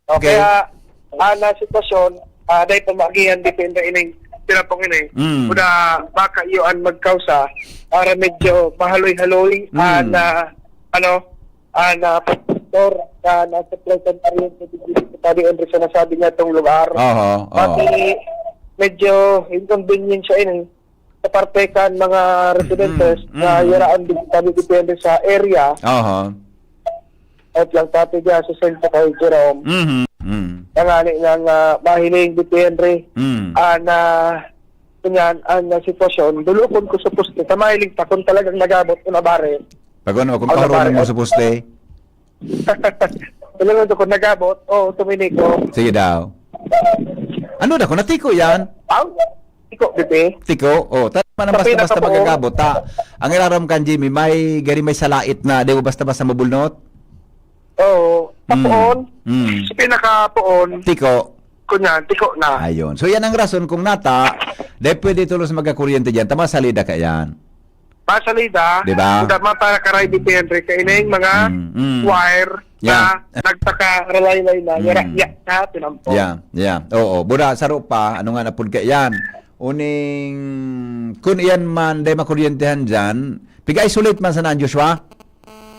Okay. Kaya, ah, na sitwasyon, ah, dahil pamagihan, depende ining pinapong ini. Mm. Kuda, baka iyo ang magkausa, para medyo mahaloy-haloy, Mm. ah, na, ano, ah, na pastor, na nasa pleasant area sa Biblia, sa Padre Andres, na nasabi niya itong lugar. Oho, oho. Pati, medyo inconvenience siya ini sa parte kan mga residentes Mm, na mm. yaraan din, sabi, depende sa area. Oho. At lang pati dyan sa Saint Paul Jerome. Mhm, mm. Nangani nang, ah, mahiling, depende. Mm. Ah, na, kunyan, ang, ah, sitwasyon, dulupon ko sa poste, sa mahiling pa, kung talagang nagabot, kung nabari. Pag ano, kung Kung pahuruman nabari, mo eh. sa poste. Talagang ko, kung nagabot, o, tumini ko. Sige daw. Ano na, kung natiko yan? Ang tiko, bibi. Tiko? O, ta-, man ang Sa basta-basta pinakapoon. magagabot, ta. Ang iraram kan Jimmy, may gari may salait na, di mo basta-basta mabulnot? Oo. Mm. Papoon. Mm. Sa pinakapoon. Tiko. Kunyan, tiko na. Ayun. So, yan ang rason kung nata, di pwede tulos magkakuryente dyan. Tama, salida ka yan. Pasalida, Di ba? Kuda mapakaray, depende kaining mga Mm, mm. wire Yeah. na nagpakaraylay na, Mm. yara, ya, sa Tinampo. Yeah, yeah. Oo. Buda, saro pa, ano nga na pud ka yan? Uning, kun iyan man, dahil makuryentehan dyan, piga-isolate man sana, Joshua?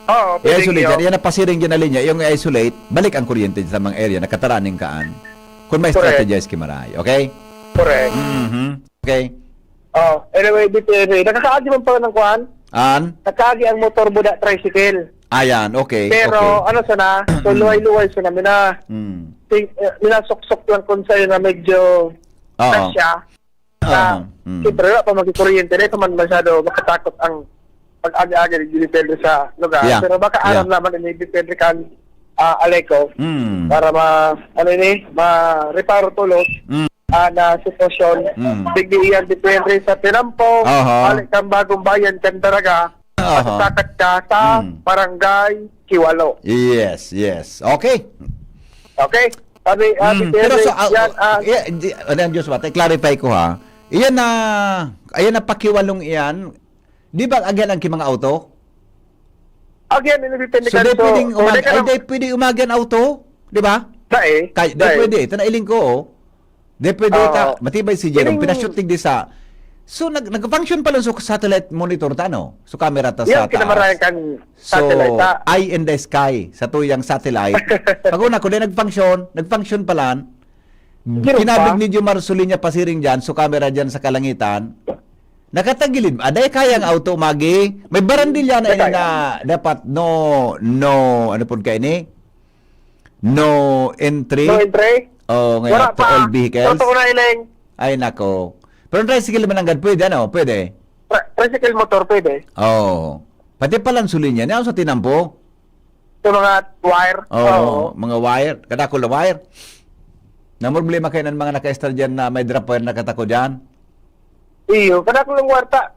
Oo, pwede I-isolate yun. Yan. Yan ang pasiring dyan na linya. Yung i-isolate, balik ang kuryente sa mga area na kataraning kaan. Kung may Correct. strategize ki maray. Okay? Correct. Mhm. Okay. Oh, anyway, B P N A. Nakakaagi man pala ng kwan? An? Nakaagi ang motor, buda, tricycle. Ayan, okay, Pero, okay. ano sana, so, Mm. luway-luway sana, mina, Mm. ting-, eh, minasuksok lang kung sa'yo na medyo Oo. kasya. Oo. Na, Mm. siyempre, wala pa magkukuryente, di pa man masyado makatakot ang pag-agi-agi, depende sa lugar. Yeah. Pero baka Yeah. aram naman, ini depende kan, ah, Aleco. Mm. Para ma-, ano ini, ma-reparo tulos. Mm. Ah, na sitwasyon. Mm. Digdi iyan depende sa Tinampo, Aha. hali kang Bagong Bayan, Candaraga, Aha. masasakat ka sa Mm. Barangay Kiwalo. Yes, yes. Okay. Okay? Abi, abi, Mm, pero pero so, ah, yan, ah, yeah, di, ano yan, Joshua, te, clarify ko, ha. Iyan na, ayan na pakiwalong iyan. Di ba, agihan ang ki mga auto? Agihan, ini depende So, kan di so, pwedeng kung umag-, di ka ay, na di pwede umagi ang auto? Di ba? Dai, Kay, di dai. pwede. Ito na iling ko, oh. Di pwede Oo. ta, matibay si Jerome. Iling Pinashoot digdi sa, so, nag-, nag-function pa lang so satellite monitor ta, no? So, camera ta Yan, sa kinamarayan taas. kan So, satellite, ha? eye in the sky, sa tuyang satellite. Pag una ko, di nag-function, nag-function pa lang. Meron Kinabig pa? ni Jomar Soliña pasiring dyan, so camera dyan sa kalangitan. Nakatagilid, aday kayang auto, magi. May barandilya na ini Nakaya. na dapat no, no, ano po ka ini? No entry? No entry? Oh, ngayon, Wala to pa. all vehicles? Totoo na, Iling. Ay, nako. Pero ang tricycle naman nanggad, pwede, ano? Pwede. Tri-, tricycle motor, pwede. Oo. Pati palan solinya, niya sa tinampo? Sa mga wire. Oo, Oo. mga wire. Kadakol na wire. Na problema kayo ng mga naka-stall dyan na may drop wire na katako dyan? Iyo, kadakol ng wire ta.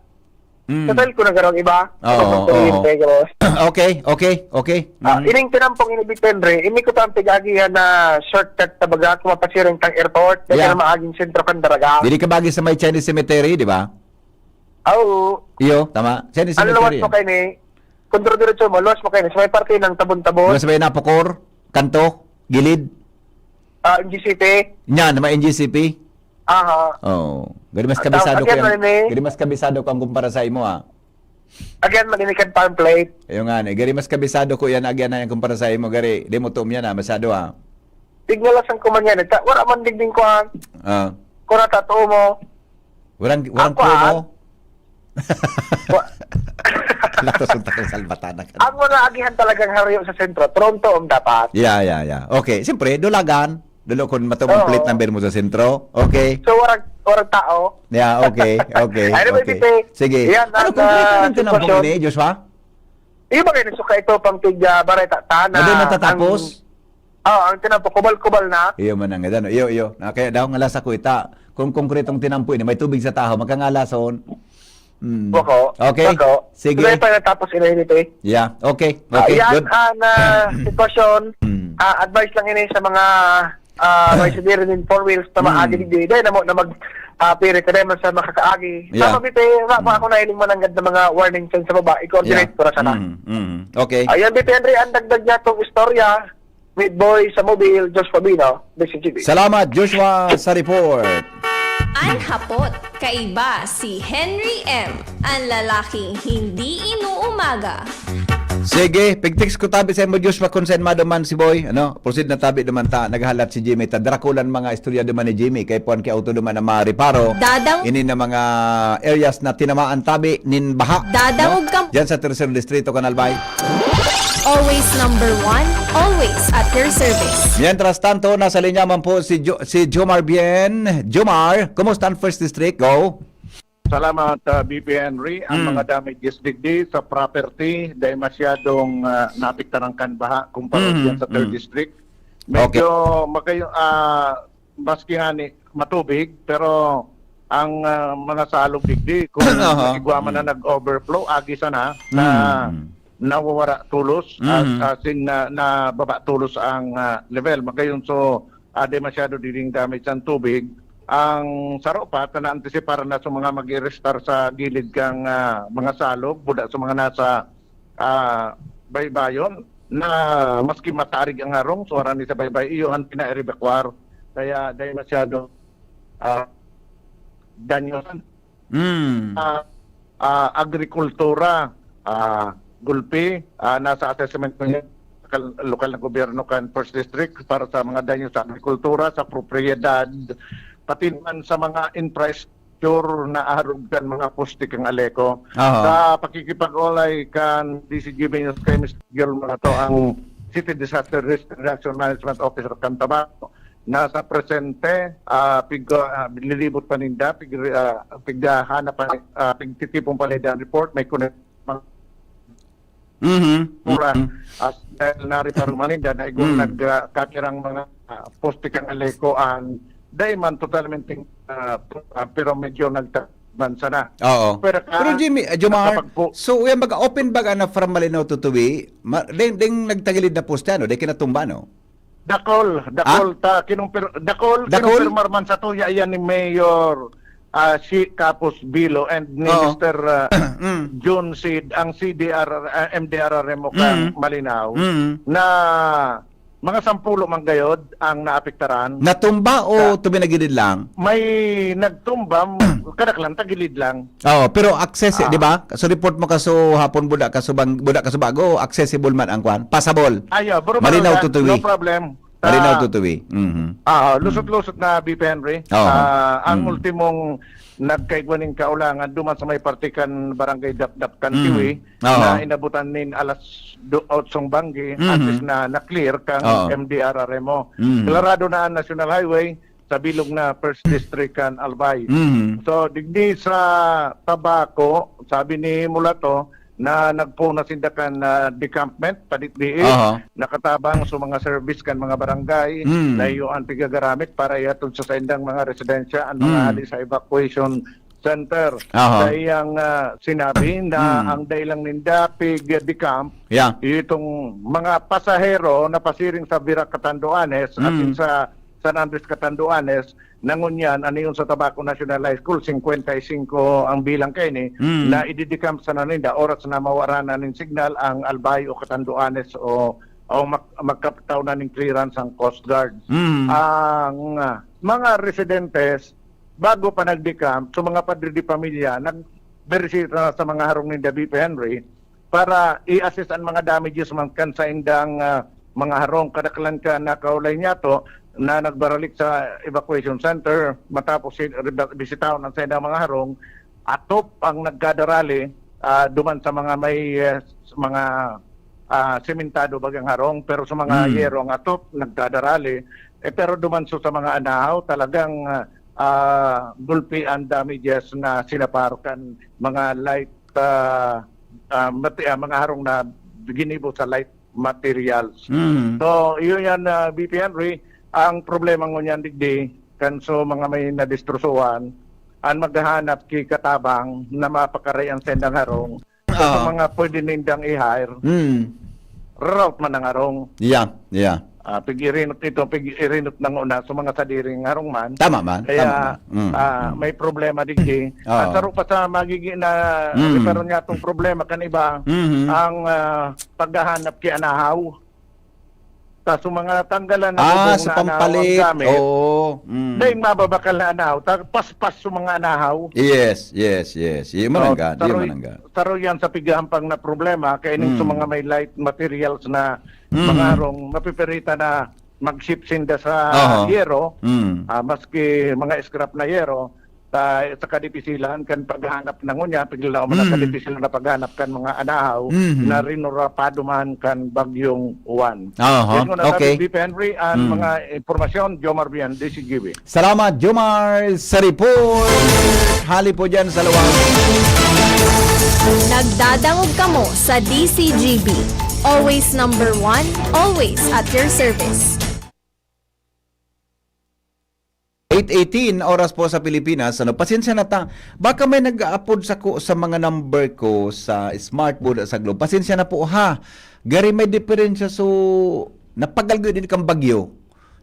Mm. Sa style ko na garong iba. Oo, Sa oo. kuryente, gano'n. Okay, okay, okay. Ah, Mm. ining tinampong ini, Henry, ini ko tang pig-agihan na shortcut sa baga, kung mapasiring kang airport, kaya Yeah. na maaging sentro kang Daraga. Dili ka bagi sa may Chinese cemetery, di ba? Ah, oo. Iyo, tama. Chinese Ang luwas cemetery. mo kayo ni, kung dire-diretso mo, luwas mo kayo ni, sa may parte ng tabon-tabon. Luwas may napukor, kanto, gilid. Ah, N G C P. Yan, may N G C P. Aha. Oo. Gari mas Ang kabisado tawag ko yan. yan, Rene. Gari mas kabisado ko ang kumpara sa imo, ah. Again, maginikan pa ang plate. Ayun nga, ni. Gari mas kabisado ko yan, agyan na yan kumpara sa imo. Gari, di mo tuom yan, ah. Masyado, ah. Tignalas ang kuman yan. Ita, wala man digding kuhan. Ah. Kung natatuo mo. Warang, warang Ang kuwan. promo. Wa- Latos ang takang salbatanan ka. Ang mga agihan talagang harayo sa sentro, Toronto ang dapat. Yeah, yeah, yeah. Okay, siyempre, Dulagan. Dulo kung matong ang Oo. plate number mo sa sentro. Okay. So, warang, warang tao. Yeah, okay, okay, Anyway, okay. Tite, Sige. yan Ano ang, kung ah, ano yung tinapong sitwasyon. ini, Joshua? Iyo ba kayo nasuka ito pang tig, ah, Bareta? Tana, Ano yung natatapos? ang, oh, ang tinapos, kubal-kubal na. Iyo man ang, ano, iyo, iyo. Na, kaya daw nga lasa ko ita. Kung konkretong tinampo ini, may tubig sa tahaw, magkangalason. Mm. Bako. Okay. Bako. Sige. Sige pa natapos ini, Tite. Yeah. Okay. Ah, Okay. yan Good. ang, ah, sitwasyon. Mm. Ah, advice lang ini sa mga, ah, may sidiri nin four wheels na Mm. maagi digdi. Dahil na mo na mag, ah, piri ka naman sa makakaagi. Yeah. Sa pamiti, ma-, Mm. ako na iling mananggad na mga warning sign sa baba, i-coordinate Yeah. ko na sana. Mm, mm. Okay. Ayan, Tite Henry, ang dagdag niya tong istorya. Meat Boy sa Mobile, Josh Fabino, D C G B. Salamat, Joshua, sa report. An hapot, kaiba si Henry M, an lalaking hindi inuumaga. Sige, pig-text ko tabi sa imo, Joshua, kung saan maduman si Boy. Ano? Proceed na tabi duman ta. Naghalat si Jimmy. Ta drakulan mga istorya duman ni Jimmy. Kay puan kay auto duman na mareparo. Dadang- Ini na mga areas na tinamaan tabi nin baha. Dadangog No? ka- Diyan sa Tercer Distrito, Canal Bay. Always number one, always at your service. Mientras tanto, nasa linya man po si Jo-, si Jomar Bien. Jomar, kumusta ang First District? Go. Salamat, ah, B P Henry. Ang Mm. mga damages digdi sa property, dahil masyadong, ah, naapektaran kan baha kumpara Mm, diyan sa Third mm. District. Okay. Medyo makayo-, ah, maski nga ni matubig, pero ang, ah, mga salog digdi, kung Aha. igwa man na Mm. nag-overflow, agi sana na Mm. nawawara tulos, as, Mhm. as in, na, nababa tulos ang, ah, level. Magayon, so, ah, di masyado diding damage ang tubig. Ang saro pa, ta naantisipar na sa mga mag-i-restart sa gilid kang, ah, mga salog, buda sa mga nasa, ah, baybayon, na maski matarig ang harong, so, harani sa baybay, iyo ang pinaerebakwar. Kaya, di masyado, ah, danyosan. Mm. Ah, ah, agrikultura, ah, gulpi, ah, nasa assessment ko niya, kal-, lokal na gobyerno kan First District para sa mga danyo sa agrikultura, sa propiedad, pati naman sa mga infrastructure na arog kan mga poste kang Aleco. Aha. Sa pakikipag-olay kan D C G B News kay Mister Guillermo Rato, ang City Disaster Risk Reduction Management Officer kan Tabaco, nasa presente, ah, pig-, ah, nililibot pa ninda, pig-, ah, pighahanap pa, ah, pigtitipon pa ninda ang report, may connect, Mhm. Mura, Mhm. as dahil nariparo man ninda, na igong Mm. nag, ah, katirang mga, ah, poste kang Aleco, ang dahil man totalmente, ah, ah, pero medyo nagtabansa na. Oo. Pero ka-, Pero Jimmy, ah, Jomar, nakapagpo- so, yan baga, open baga na from Malinaw to Tuwi, ma-, ding, ding nagtagilid na poste, ano? Ding kinatumba, no? Dakol, dakol ta kinumpir-, dakol, Dakol? kinumpirmar man sa tuya iyan ni Mayor, ah, si Kapos Bilo and ni Oo. Mister, ah, Mm. John Sid, ang C D R, ah, M D R R M o kang Mm. Malinaw, Mm. na mga sampulo man gayod ang naapektaran. Natumba o Sa tuminagilid lang? May nagtumba, kadaklan, tagilid lang. Oo, pero access, Ah. di ba? So report mo kaso hapon, buda kaso bang-, buda kaso bago, accessible man ang kwan? Passable. Ayo, bro, Malinaw bro, to the no way. problem. Malinaw Ah, to the way. Mhm. ah, Mm. lusot-lusot na, B P Henry. Oo. Ah, ang Mm. ultimong nagkaigwa ning kaulangan, duman sa may parte kan Barangay Dapdap, kan Mm. Tiwi, Oo. na inabutan nin alas do-, otsong banggi, Mhm. at least na, na-clear kang Oo. M D R R M O. Mhm. Klarado na ang National Highway, sa bilog na First District kan Albay. Mhm. So, digdi sa Tabaco, sabi ni Mulato na nagpuna sinda kan, ah, decampment, paditdii, Aha. nakatabang sa mga service kan mga barangay Mm. na iyo ang pigagaramit para ihatod sa saindang mga residensya ang mga Mm. hali sa evacuation center. Aha. Sa iyang, ah, sinabi na Mm. ang dailang ninda pig-decamp, Yeah. itong mga pasahero na pasiring sa Virac Catanduanes, asin Mm. sa San Andres Catanduanes, na ngunyan, an iyon sa Tabaco National High School, singkwenta y singko ang bilang kaini, Mm. na ididecamp sana ninda, oras na mawara na nin signal ang Albay o Catanduanes o, o mag-, magkaptaw na ning clearance ang Coast Guard. Mm. Ang, ah, mga residentes, bago pa nag-decamp, so mga padre de pamilya, nagbirisita na sa mga harong ninda, B P Henry, para i-assess an mga damages man kan saindang, ah, mga harong. Kadaklan kan nakaulay niyato na nagbaralik sa evacuation center matapos si-, reba-, bisitahon ang saindang mga harong, atop ang nagkadarali, ah, duman sa mga may, eh, s-, mga, ah, sementado bagang harong, pero sa mga Hmm. yero ang atop, nagkadarali. Eh, pero duman so sa mga anahaw, talagang, ah, ah, gulpi ang damages na sinapar kan mga light, ah, ah, mati-, ah, mga harong na ginibo sa light materials. Mm. So, iyo yan, ah, B P Henry. Ang problema ngunyan digdi, kan so mga may nadistrosohan, an maghahanap ki katabang na mapakaray an saindang harong. So, sa Oo. mga pwede nindang i-hire, Mm. reroute man ang harong. Yeah, yeah. Ah, pig-irinot ito, pig-irinot nang una, so mga sadiring harong man. Tama man, Kaya, tama man. Mm, ah, mm. may problema digdi. Oo. At saro pa sa magigi na Mm. reparo niya tong problema kan iba, Mhm. ang, ah, paghahanap ki anahaw. Ta, so mga tanggalan na Ah, bubong sa na anahaw ang pampalit. gamit. Oo. Mm. Dahil mababakal na anahaw, ta, paspas so mga anahaw. Yes, yes, yes. Iyo man So, ang ga-, iyo saroy-, man ang ga-. saroy yan sa pighahampang na problema, kaya ning sa Mm. mga may light materials na Mm. mga harong, mapipirita na mag-ship sinda sa Aha. yero, Mm. ah, maski mga scrap na yero, sa, sa kadipisilan kan paghahanap na ngunyan, piglaw man ang Mm. kadipisilan na paghahanap kan mga anahaw Mhm. na rinurapado man kan Bagyong Juan. Aha, Yan muna okay. natin, B P Henry, ang Mm. mga impormasyon, Jomar Bian, D C G B. Salamat, Jomar, sa report. Hali po dyan sa luwag. Nagdadangog kamo sa D C G B. Always number one, always at your service. Eight eighteen, oras po sa Pilipinas. Ano, pasensya na ta. Baka may nag-aapod sako sa mga number ko sa smartboard sa Globe. Pasensya na po, ha. Gari may diferensya, so, napagal ko din kang bagyo.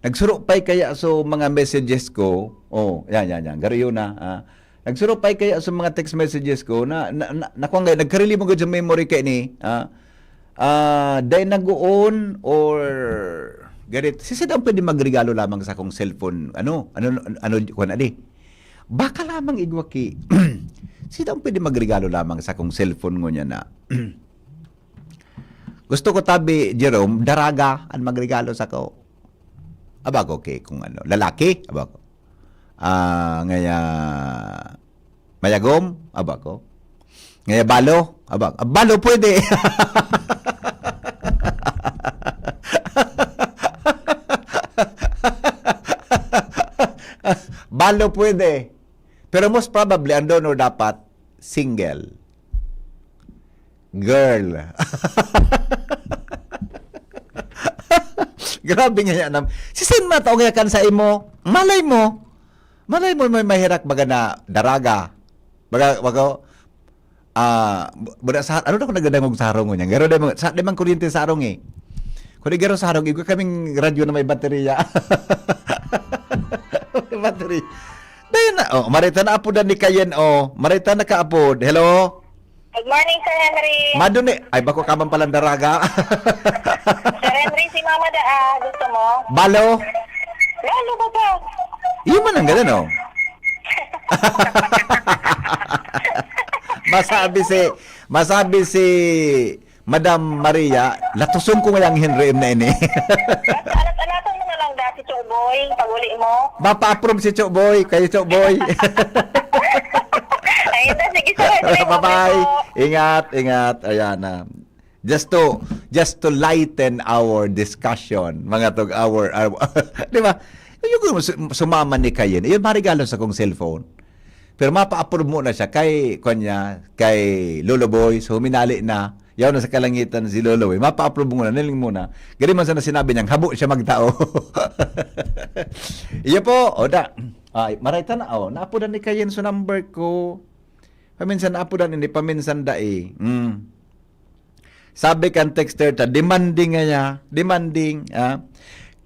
Nagsuro pa'y kaya so mga messages ko. Oh, yan, yan, yan. Gari yun, ha. Ah, nagsuro pa'y kaya so mga text messages ko na, na, na, nakuha nga, nagkarili mo gud sa memory kaini, ha. Ah, dai nagoon or ganit. Si sida ang pwede magregalo lamang sa akong cellphone. Ano? Ano, ano, kuwan, adi? Baka lamang igwa ki. Sida ang pwede magregalo lamang sa akong cellphone ngunyan na. Gusto ko tabi, Jerome, daraga ang magregalo sako. Aba ko, okay, kung ano, lalaki, aba ko. Ah, ngaya, mayagom, aba ko. Ngaya, balo, aba, ah, balo pwede. Balo pwede. Pero most probably, ang donor dapat single. Girl. Grabe nga yan. Si Sen Mata, o nga kan sa imo, malay mo. Malay mo, may mahirak baga na daraga. Baga, baga, ah, bu-, buda sa, ano na kung nagdadangog sa harong niya? Garo na mo, sa, di man kuryente sa harong eh. Pero igaro sa harong, igwa kaming radyo na may baterya. May battery. Dahil na, oh, marita na apodan ni Kayen, oh. Marita na kaapod. Hello? Good morning, Sir Henry. Maduni. Ay, bako ka man palang daraga. Sir Henry, si Mama da, ah, gusto mo? Balo? Lalo ba ka? Iyo man ang ganun, oh. Masabi si, masabi si Madam Maria, latuson ko ngayang Henry M na ini. Basta alat-alatan mo na lang dati, Choboy, pag uli mo. Mapa-approve si Choboy, kayo Choboy. Ay, ito, sige, sir. Sige, Bye-bye. po. Ingat, ingat. Ayan na. Just to, just to lighten our discussion, mga tog our, our di ba? Yung su- sumama ni Kayen, yun, marigalo sa kong cellphone. Pero mapa-approve mo na siya kay, kwan niya, kay Lolo Boy. So, huminali na. Yaw na sa kalangitan si Lolo Boy. Mapa-approve mo na, niling mo na. Gani man sana sinabi niyang, habo siya magtao. Iyo po, o da. Ay, maray ta na, oh. Naapodan ni Kayen so number ko. Paminsan naapodan, hindi paminsan dai. Mm. Sabi kan texter ta, demanding nga niya, demanding, ah.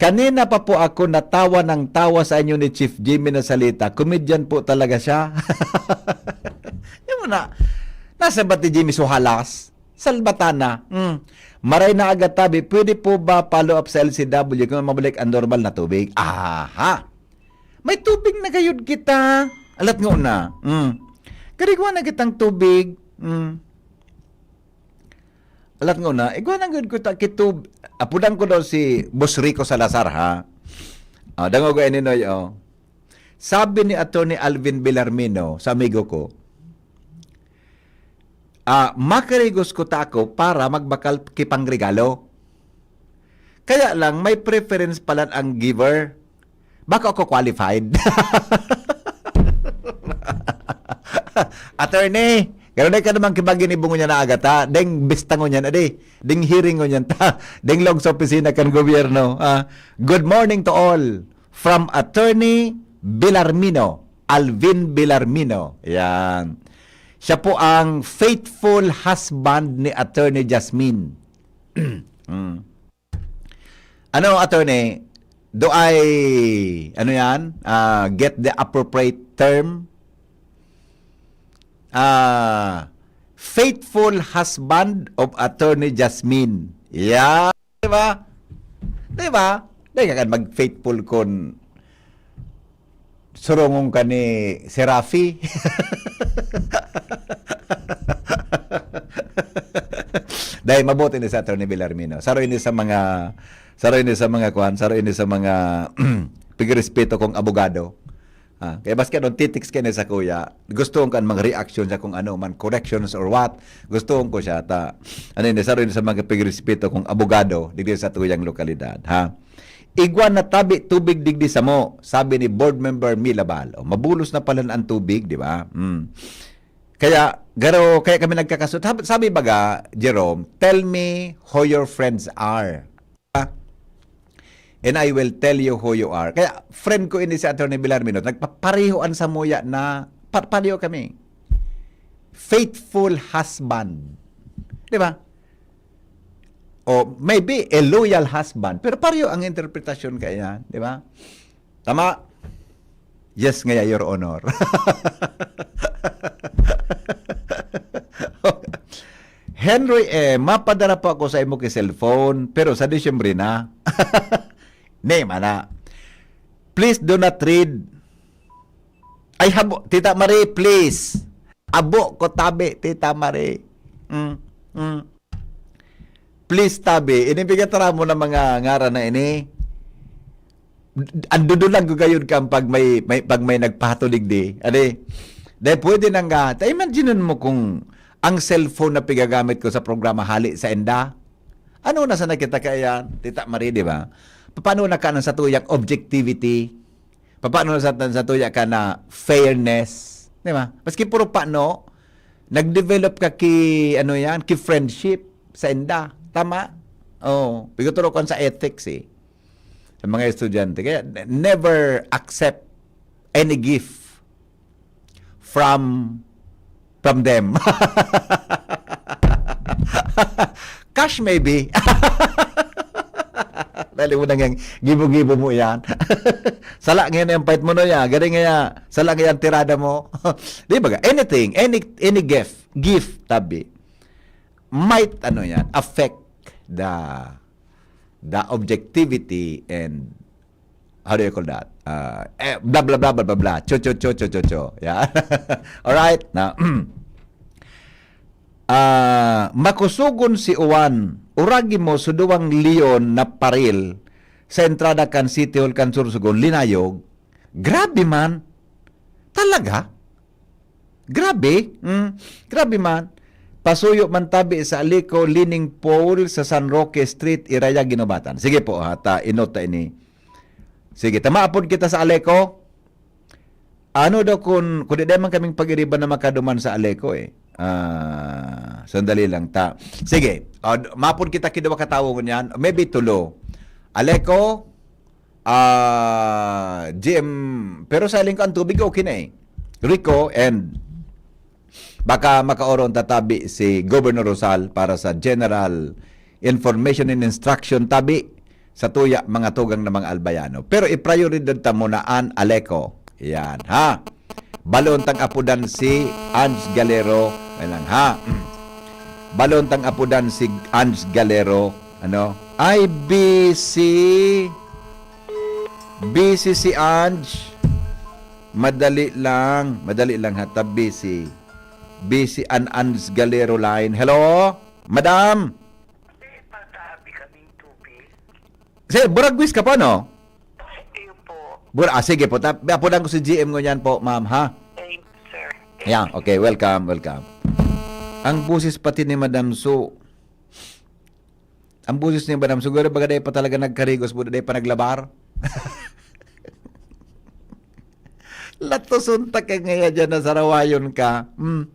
Kanina pa po ako natawa ng tawa sa inyo ni Chief Jimmy na salita. Comedian po talaga siya. Yung na, nasa ba ti Jimmy Suhalas? Salbatana. Mm. Maray na aga tabi, pwede po ba follow up sa L C W kung mabalik ang normal na tubig? Aha! May tubig na gayud kita. Alat nga una. Mm. Karigwa na kitang tubig. Mm. Alat nga una, igwa na gud ko ta kitub. Apudan ko daw si Boss Rico Salazar, ha? Ah, dangog ay ninoy, oh. Sabi ni Attorney Alvin Villarmino sa amigo ko, ah, makarigos ko ta ako para magbakal ki pangregalo. Kaya lang, may preference pala ang giver. Baka ako qualified. Attorney, pero dai ka naman kibagin ibungo niya na agata. Deng bistangon niyan, adi. Deng hearing niyan ta. Deng log sa opisina kan gobyerno. Ah, good morning to all. From Attorney Villarmino, Alvin Villarmino. Yan. Siya po ang faithful husband ni Attorney Jasmine. Mm. Ano, attorney? Do I, ano yan? Ah, get the appropriate term? Ah, faithful husband of Attorney Jasmine. Yeah. Di ba? Di ba? Di ka kan mag-faithful kun surungon ka ni Serafi. Dahil mabuti ni sa Attorney Villarmino. Saro ini sa mga, saro ini sa mga kwan, saro ini sa mga pigrespeto kong abogado. Ah, kaya basta nung titix ka na sa kuya, gusto kong kan mga reaction sa kung ano man, corrections or what, gusto ko siya. Ta, ano ini, saro ini sa mga pigrespeto kong abogado, digdi sa tuyang lokalidad, ha? Igwa na tabi tubig digdi samo, sabi ni Board Member Milabal. O, mabulos na pala ang tubig, di ba? Mm. Kaya, garo, kaya kami nagkakasut-, sabi, sabi baga, Jerome, "Tell me who your friends are. And I will tell you who you are." Kaya, friend ko ini si Attorney Villarmino, nagpapareho an samuya na, pa-, pareho kami. Faithful husband. Di ba? O maybe a loyal husband. Pero pareho ang interpretasyon kaya, di ba? Tama? Yes ngaya, Your Honor. Henry, eh, mapadara po ako sa imo ki cellphone, pero sa Disyembre na. Ni, mana. Please do not read. Ay, habo, Tita Marie, please. Abo ko tabi, Tita Marie. Mm, mm. Please, tabi, inibigay tara mo ng mga ngaran na ini. Ang dudulag ko gayud kan pag may, may, pag may nagpatulig di. Adi, dahil pwede nang ga, ta imagine mo kung ang cellphone na pigagamit ko sa programa hali sa enda. Ano na sana kita kaya, Tita Marie, di ba? Paano na ka sa tuyang objectivity? Paano sa, sa tuya ka na fairness? Di ba? Maski puro pano, nag-develop ka ki, ano yan, ki friendship sa enda. Tama? Oh, piguturo ko sa ethics eh. Sa mga estudyante. Kaya, n-, never accept any gift from, from them. Cash maybe. Dali mo na nga, gibo-gibo mo yan. Sala ngayon ang fight mo, no, ya. Galing nga, ya. Sala ngayon ang tirada mo. Di ba? Anything, any, any gift, gift, tabi, might, ano yan, affect the, the objectivity and, how do you call that? Uh, eh, blah, blah, blah, blah, blah, blah. Cho, cho, cho, cho, cho, cho. Yeah. Alright? Now, ah, makusugon si Juan. Uragi mo sa duwang leon na paril sa entrada kan City Hall kan Sorsogon, linayog. Grabe man. Talaga? Grabe. Mm, grabe man. Pasuyo man tabi sa Aleco, leaning pole sa San Roque Street, Iraya, Guinobatan. Sige po, ha, ta, inot ta ini. Sige, ta maapod kita sa Aleco. Ano daw kun, kun di man kaming pag-iriban na makaduman sa Aleco, eh. Ah, sandali lang, ta. Sige, ah, d-, maapod kita kiduwa ka tawo ngunyan, maybe tulo. Aleco, ah, G M, pero sa Aleco ang tubig, okay na, eh. Rico and baka makaoron ta tabi si Governor Rosal para sa general information and instruction tabi sa tuya, mga tugang na mga Albayano. Pero iprioridad ta muna an Aleco. Yan, ha? Balon tang apodan si Ange Galero. Yan lang, ha? Balon tang apodan si Ange Galero. Ano? I B C. Busy si Ange. Madali lang. Madali lang, ha? Ta busy. Busy an Ange Galero line. Hello? Madam? Patabi kaming tubig. Sir, buragwis ka po, no? Iyo po. Bur-, ah, sige po. Tap-, apodan ko si G M ngunyan po, ma'am, ha? Thank you, sir. Yeah, okay. Welcome, welcome. Ang busis pati ni Madam Su. Ang busis ni Madam Su, garo baga dai pa talaga nagkarigos po, dai pa naglabar. Latoson ta ka ngaya dyan na sarawayon ka. Hmm.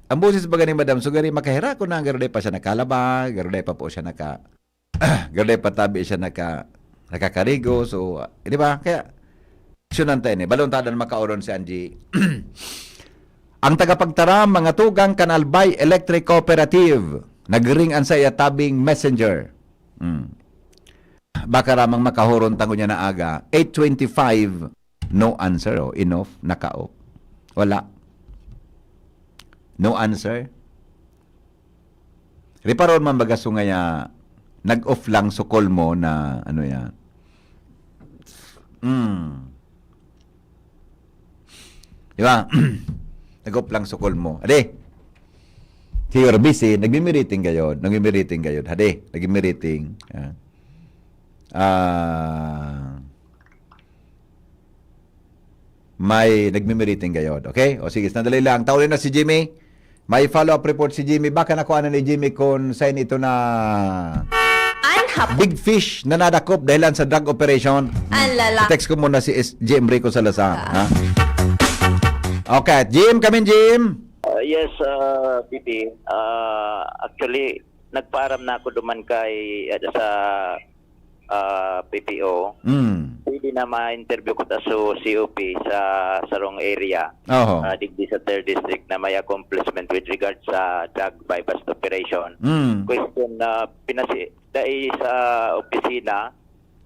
Ang busis baga ni Madam Su, garo makaherak ko na, garo dai pa siya nakalaba, garo dai pa po siya naka-, garo dai pa tabi siya naka-, nakakarigo. So, ah, di ba? Kaya, aksyonan ta ini. Balon ta dan makaoron si Angie. Ang tagapagtaram, mga tugang kan Albay Electric Cooperative, nagring an saiya tabing messenger. Hmm. Baka ramang makahoron ta ngunyan na aga. Eight twenty-five, no answer, oh. Enough, naka-off. Wala. No answer. Riparon man baga so ngaya, nag-off lang so call mo na, ano yan. Hmm. Di ba? Nag-off lang so call mo. Ade. Siguro busy, nagmi-meeting kayo, nagmi-meeting kayo. Hade, nagmi-meeting. Ah. Ah, may nagmi-meeting kayo. Okay? O sige, sandali lang. Tauli na si Jimmy. May follow-up report si Jimmy. Baka nakuha na ni Jimmy kung saan ito na An hap- big fish na nadakop dahilan sa drug operation. An lala- Text ko muna si S-, G M Rico Salazar. Ah. Ha? Okay, Jim, come in, Jim. Uh, yes, uh, P P. Uh, actually, nagpaaram na ako duman kay, uh, sa, uh, P P O. Mm. Pwede na ma-interview ko ta sa C O P sa sarong area, Oho. Uh, digdi sa third district na may accomplishment with regard sa drug buy-bust operation. Mm. Question na pinasi-, dai sa opisina,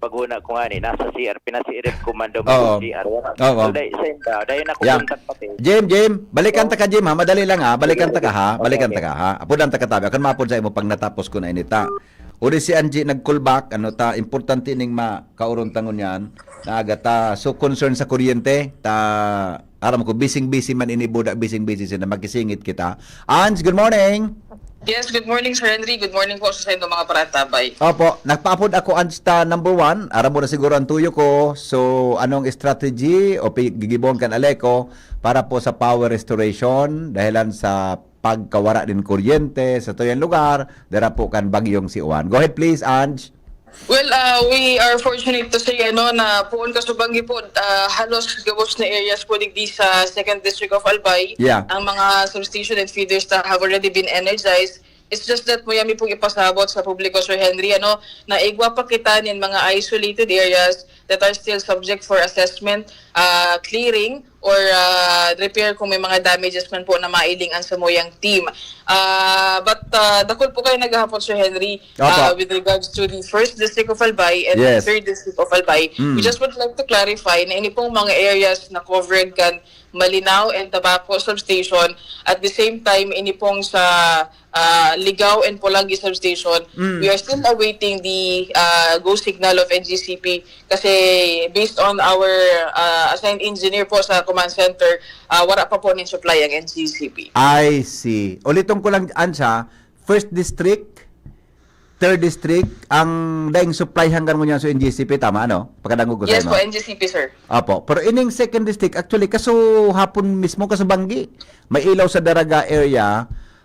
paghuna ko nga ni, nasa C R, pinasirip ko man daw Oo. mag-C R. Oo. So, dai, send ka, dai na ko Yeah. contact pati. Jim, Jim, balikan ta ka, Jim, ha? Madali lang, ha? Balikan ta ka, ha? Balikan ta ka, ha? Apodan ta ka tabi. Akan mapod sa imo pag natapos ko na inita. O di si Angie nag-call back, ano ta, importante ning ma-, kauron ta ngunyan, na aga ta. So, concern sa kuryente, ta, aram ko, busy-busy man ini, buda, busy-busy sila, magkisingit kita. Ange, good morning! Yes, good morning, Sir Henry. Good morning po sa inyong mga paratabay. Opo, nagpaapod ako, Ange, ta number one. Aram mo na siguro ang tuyo ko. So, anong strategy o pi-, gigibon kan Aleco para po sa power restoration dahilan sa pagkawara nin kuryente sa tuyang lugar, dara po kan bagyong si Juan. Go ahead, please, Ange. Well, uh, we are fortunate to say, ano, na poon kasubang po, uh, halos gabos na areas po digdi sa Second District of Albay, Yeah. ang mga substation and feeders na have already been energized. It's just that mo yami pong ipasabot sa publiko, Sir Henry, ano, na igwa pa kita nin mga isolated areas that are still subject for assessment, uh, clearing, or ah, repair kung may mga damages man po na mailing ang samuyang team. Ah, but ah, dakul po kayo naghahapon, Sir Henry, ah, Opo. with regards to the first district of Albay and Yes. the third district of Albay. Mm. We just would like to clarify na ini pong mga areas na covered kan Malinao and Tabaco substation, at the same time, ini pong sa ah, Ligao and Polangui substation, Mm. we are still awaiting the ah, go signal of N G C P kasi based on our ah, assigned engineer po sa command center, ah, wala pa po nin supply ang N G C P. I see. Uliton ko lang, Ansa, first district, third district, ang daing supply hanggang ngunyan sa N G C P, tama, ano? Pagkadangog ko sa Yes imo. po, N G C P, sir. Apo. Pero ining second district, actually, kaso hapon mismo, kaso Banggi, may ilaw sa Daraga area.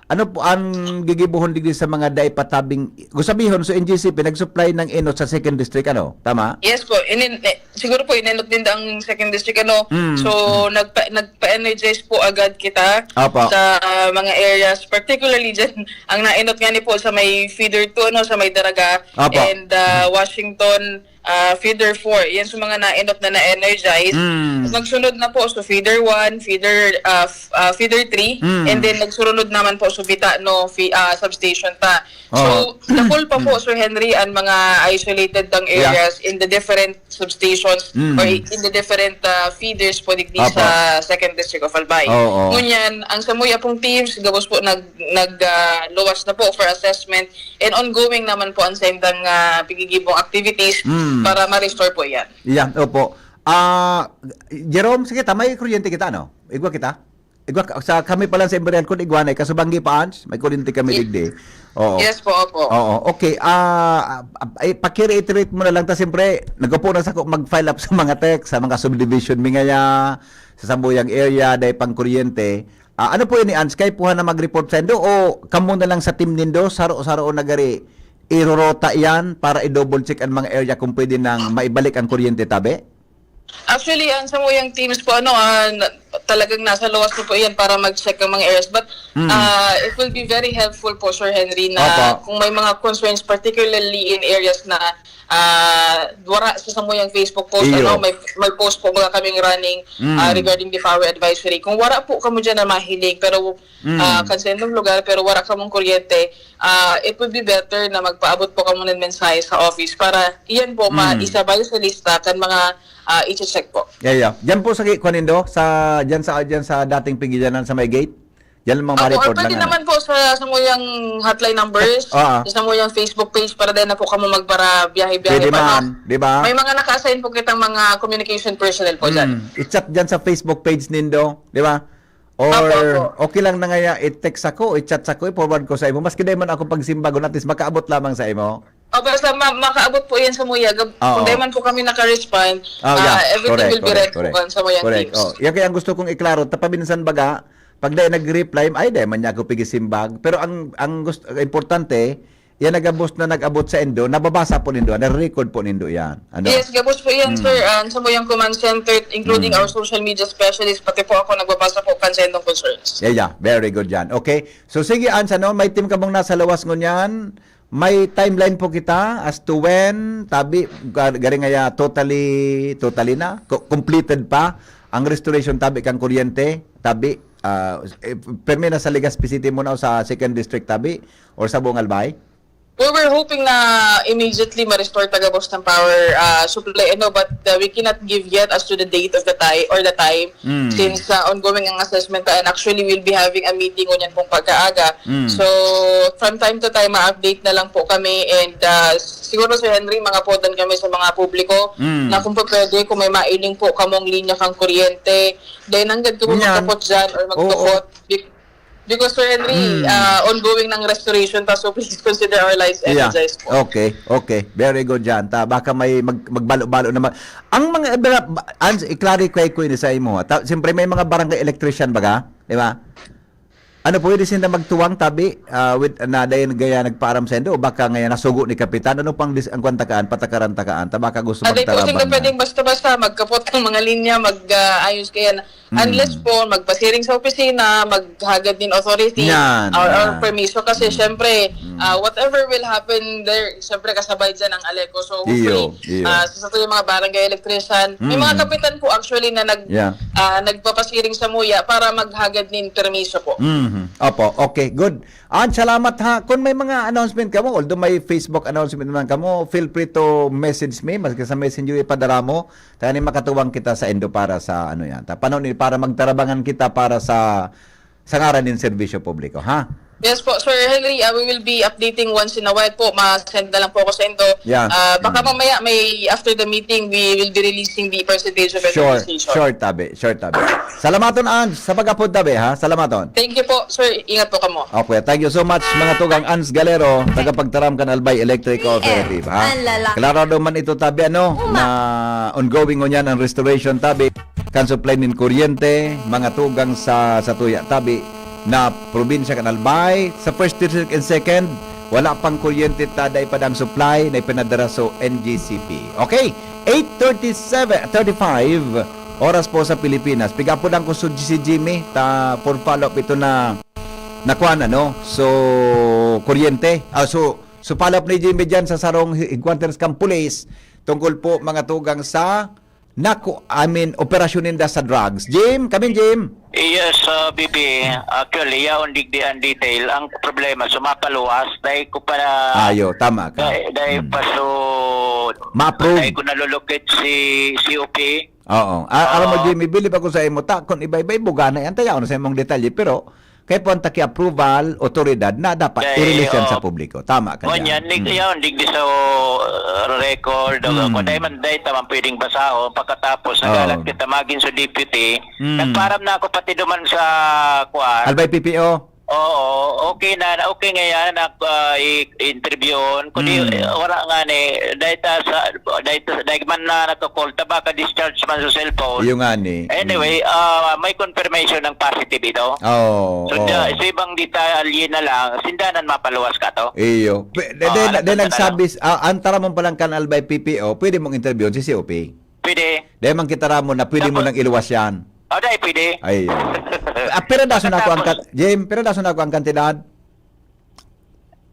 Ano po ang gigibohon digdi sa mga dai patabing, gusabihon, so N G C P nag-supply ng inot sa second district, ano? Tama? Yes po. Inin, eh, siguro po inenot din ang second district, ano. Mm, So nagpa, nagpa-energize po agad kita Apo. sa ah, mga areas, particularly dyan ang naenot nga ni po sa may feeder two, ano, sa may Daraga Apo. and ah, Washington ah, feeder four. Yan sa mga naenot na na-energize. Mm. Nagsunod na po sa feeder one, feeder ah, f- ah, feeder three, Mm. and then nagsunod naman po sa Vitano fi, ah, substation ta. So, Oo. the full pa po, Sir Henry, ang mga isolated ang Yeah. areas in the different substations Mm. or in the different ah, feeders po digdi Apo. sa second district of Albay. Oo. Ngunyan, ang samuya pong teams, gabos po nag, nag ah, luwas na po for assessment and ongoing naman po ang sendang ah, pigigibong activities Mm. para ma-restore po yan. Yeah, opo. Ah, Jerome, sige ta, may kuryente kita, no? Igwa kita? Igwa ka- sa kami pa lang sa Emberial, kun igwa na, kaso Banggi pa, Ans, may kuryente kami Ye- digdi. Oo. Yes po, opo. Oo, okay. Ah, ah, ay, paki-reiterate mo na lang ta, siyempre, nagpo na sa ko mag-file up sa mga text, sa mga subdivision mi ngaya, sa Sambuyang area, dai pang kuryente. Ah, ano po ini, Ans? Kay puha na mag-report sa indo o kamo na lang sa team nindo, saro-saro na gari, irorota iyan para i-double check ang mga area kung pwede nang maibalik ang kuryente, tabi? Actually, ang samuyang teams po, ano, ah, na- talagang nasa luwas na po yan para mag-check ang mga areas. But Mm. ah, it will be very helpful po, Sir Henry, na Opo. kung may mga concerns, particularly in areas na ah, wara sa samuyang Facebook post, Iyo. ano, may, may post po mga kaming running Mm. ah, regarding the power advisory. Kung wara po kamo dyan na mahiling, pero Mm. ah, kan sa inyong lugar, pero wara kamong kuryente, ah, it would be better na magpaabot po kamo ng mensahe sa office para iyan po Mm. maisabay sa lista kan mga ah, i-check po. Yeah, yeah. Diyan po sa ki- kuan nindo, sa diyan sa diyan sa dating pigilyanan sa may gate. Diyan lang mga Opo, or report pwede lang, ano? Naman po sa samuyang hotline numbers, Ah, ah. Sa samuyang Facebook page para din na po kamo magbara biyahe-biyahe Pwede pa, no? man, di ba? May mga naka-assign po kitang mga communication personnel po dyan. Mm, i-chat diyan sa Facebook page nindo, di ba? Or Opo, opo. Okay lang na ngaya, i-text ako, i-chat ako, i-forward ko sa imo. Maski dai man ako pagsimbagon, at least makaabot lamang sa imo. O, basta ma- makaabot po yan sa muya. Gab- Oo. Kung dai man po kami naka-respond, Oh, yeah. ah, everything Correct, will be correct, read po correct. kan sa muyang Correct. teams. Oh, yan kaya ang gusto kong iklaro. Ta paminsan baga, pag dai nag-reply, ay, dai man niya ako pigisimbag. Pero ang ang gusto, importante, yan nagabos na nag-abot sa indo, nababasa po nindo, nare-record po nindo yan. Ano? Yes, gabos po yan, Mm. sir. Ang samuyang command center, including Mm. our social media specialist, pati po ako nagbabasa po kan sa indong concerns. Yeah, yeah. Very good yan. Okay. So sige, Ans, ano, may team kamong nasa lawas ngunyan. May timeline po kita as to when, tabi, gar- garing ngaya totally, totally na, co- completed pa ang restoration, tabi, kang kuryente, tabi, ah, eh, permi na sa Legazpi City muna o sa second district, tabi, or sa buong Albay? We were hoping na immediately ma-restore ta gabos ng power ah, supply, ano, but uh, we cannot give yet as to the date of the time or the time Mm. since uh, ongoing ang assessment, and actually we'll be having a meeting ngunyan pong pagkaaga. Mm. So, from time to time, ma-update na lang po kami, and uh, siguro, Sir Henry, mga podan kami sa mga publiko Mm. na kung po pwede, kung may mailing po kamong linya kang kuryente, then nanggad kamo Yan. magkapot dyan or Oo. magtukot. Be- Because, Sir Henry, Mm. ah, ongoing ng restoration ta, so please consider our lines Yeah. energized po. Okay, okay. Very good yan. Ta, baka may mag, magbalo-balo naman. Ang mga, ba- ba- Ans, i-clarify ko ini sa imo. Ta, siyempre, may mga barangay electrician baga, di ba? Ano, pwede sinda magtuwang tabi, ah, with, na dayon gaya nagpaaram saindo, o baka ngayon nasugo ni Kapitan? Ano pang dis-, ang kwan takaan, patakaran takaan, ta baka gusto Aday po, magtaraban sila na. Pwedeng basta-basta magkapot ng mga linya, mag, ah, ayos kaya na. Mm. Unless po, magpasiring sa opisina, maghagad nin authority Yan, or, or yan. permiso. Kasi Mm. syempre, Mm. ah, whatever will happen there, syempre kasabay dyan ang Aleco. So, hopefully, Iyo, iyo. ah, sa, sa yung mga barangay electrician, may mga Mm. kapitan po actually na nag, Yeah. ah, nagpapasiring sa muya para maghagad nin permiso po. Mhm. Opo, okay, good. An, salamat ha. Kung may mga announcement kamo, although may Facebook announcement naman kamo, feel free to message me, maski sa Messenger ipadara mo, tanganing makatuwang kita saindo para sa ano yan. Ta-, paano ni, para magtarabangan kita para sa, sa ngaran nin serbisyo publiko, ha? Yes po, Sir Henry, ah, we will be updating once in a while po. Ma-send na lang po ako saindo. Yeah. Ah, baka Mm. mamaya may, after the meeting, we will be releasing the percentage of Sure, electricity. Sure, tabi. Sure, tabi. Salamaton, Ans, sa pag-apod, tabi, ha? Salamaton. Thank you po, sir. Ingat po kamo. Okay, thank you so much, mga tugang. Ans Galero, tagapagtaram kan Albay Electric Cooperative, ha? Ang lala. Klaro daw man ito, tabi, ano, Uma. na ongoing ngunyan ang restoration, tabi, kan supply nin kuryente, mga tugang sa, sa tuya, tabi, na probinsya kan Albay. Sa first district and second, wala pang kuryente, ta dai pa dang supply na ipinadara sa N G C P. Okay, eight thirty-seven, thirty-five, oras po sa Pilipinas. Piga po lang ko si Jimmy, ta for follow-up ito na, na kwan, ano? So, kuryente. Ah, so, so follow-up ni Jimmy dyan sa sarong hi-, headquarters kan pulis tungkol po mga tugang sa Naku, I mean, operasyon ninda sa drugs. Jim, kami, Jim. Yes, uh, B B, actually, yaon digdi ang detail. Ang problema, sumapaluwas, dahil ko pa na Ayo, tama ka. dahil, dahil Hmm. pa so, Ma-approve. dahil ko nalulukit si C O P. Oo. Ah, alam mo, Oo. Jimmy, bilib ako sa imo. Ta, kung iba-iba, ibuga na yan. Tayaw na sa imong detalye. Pero, kaya po ang taki-approval, otoridad na dapat Kaya, i-release yan sa oo. publiko. Tama ka Ngunyan, dyan. dig-, Mm. yaon, digdi sa, uh, record, o Mm. kung dahil man, dahil tamang pwedeng basahon, pagkatapos, Oo. nagalat kita magin sa deputy, Mm. nagparam na ako pati duman sa, kuwan. Albay P P O? Oo, okay na, okay nga yan, nak-, ah, i-, i-interviewon. Kundi, Mm. eh, wala nga ni, dahil ta sa, dahil ta, dahil man na nagko-call, ta baka discharge man sa cellphone. Iyo nga ni. Anyway, Mm. ah, may confirmation ng positive ito. Oo, So, oo. da-, sa ibang detalye na lang, sindanan mapaluwas ka to? Iyo. Pe-, de-, Oo, de-, ano de-, to na lang? nagsabi s-, ah, ang taramon palang kan Albay P P O, pwede mong interviewon si C O P. Pwede. Dahil man kita ramon na pwede mo Tapos nang iluwas yan. Oh, dahil pwede. Ay, ay. Ah, pero daso na ako ang Tapos kat-, Jim, pero daso na ako ang kantidad.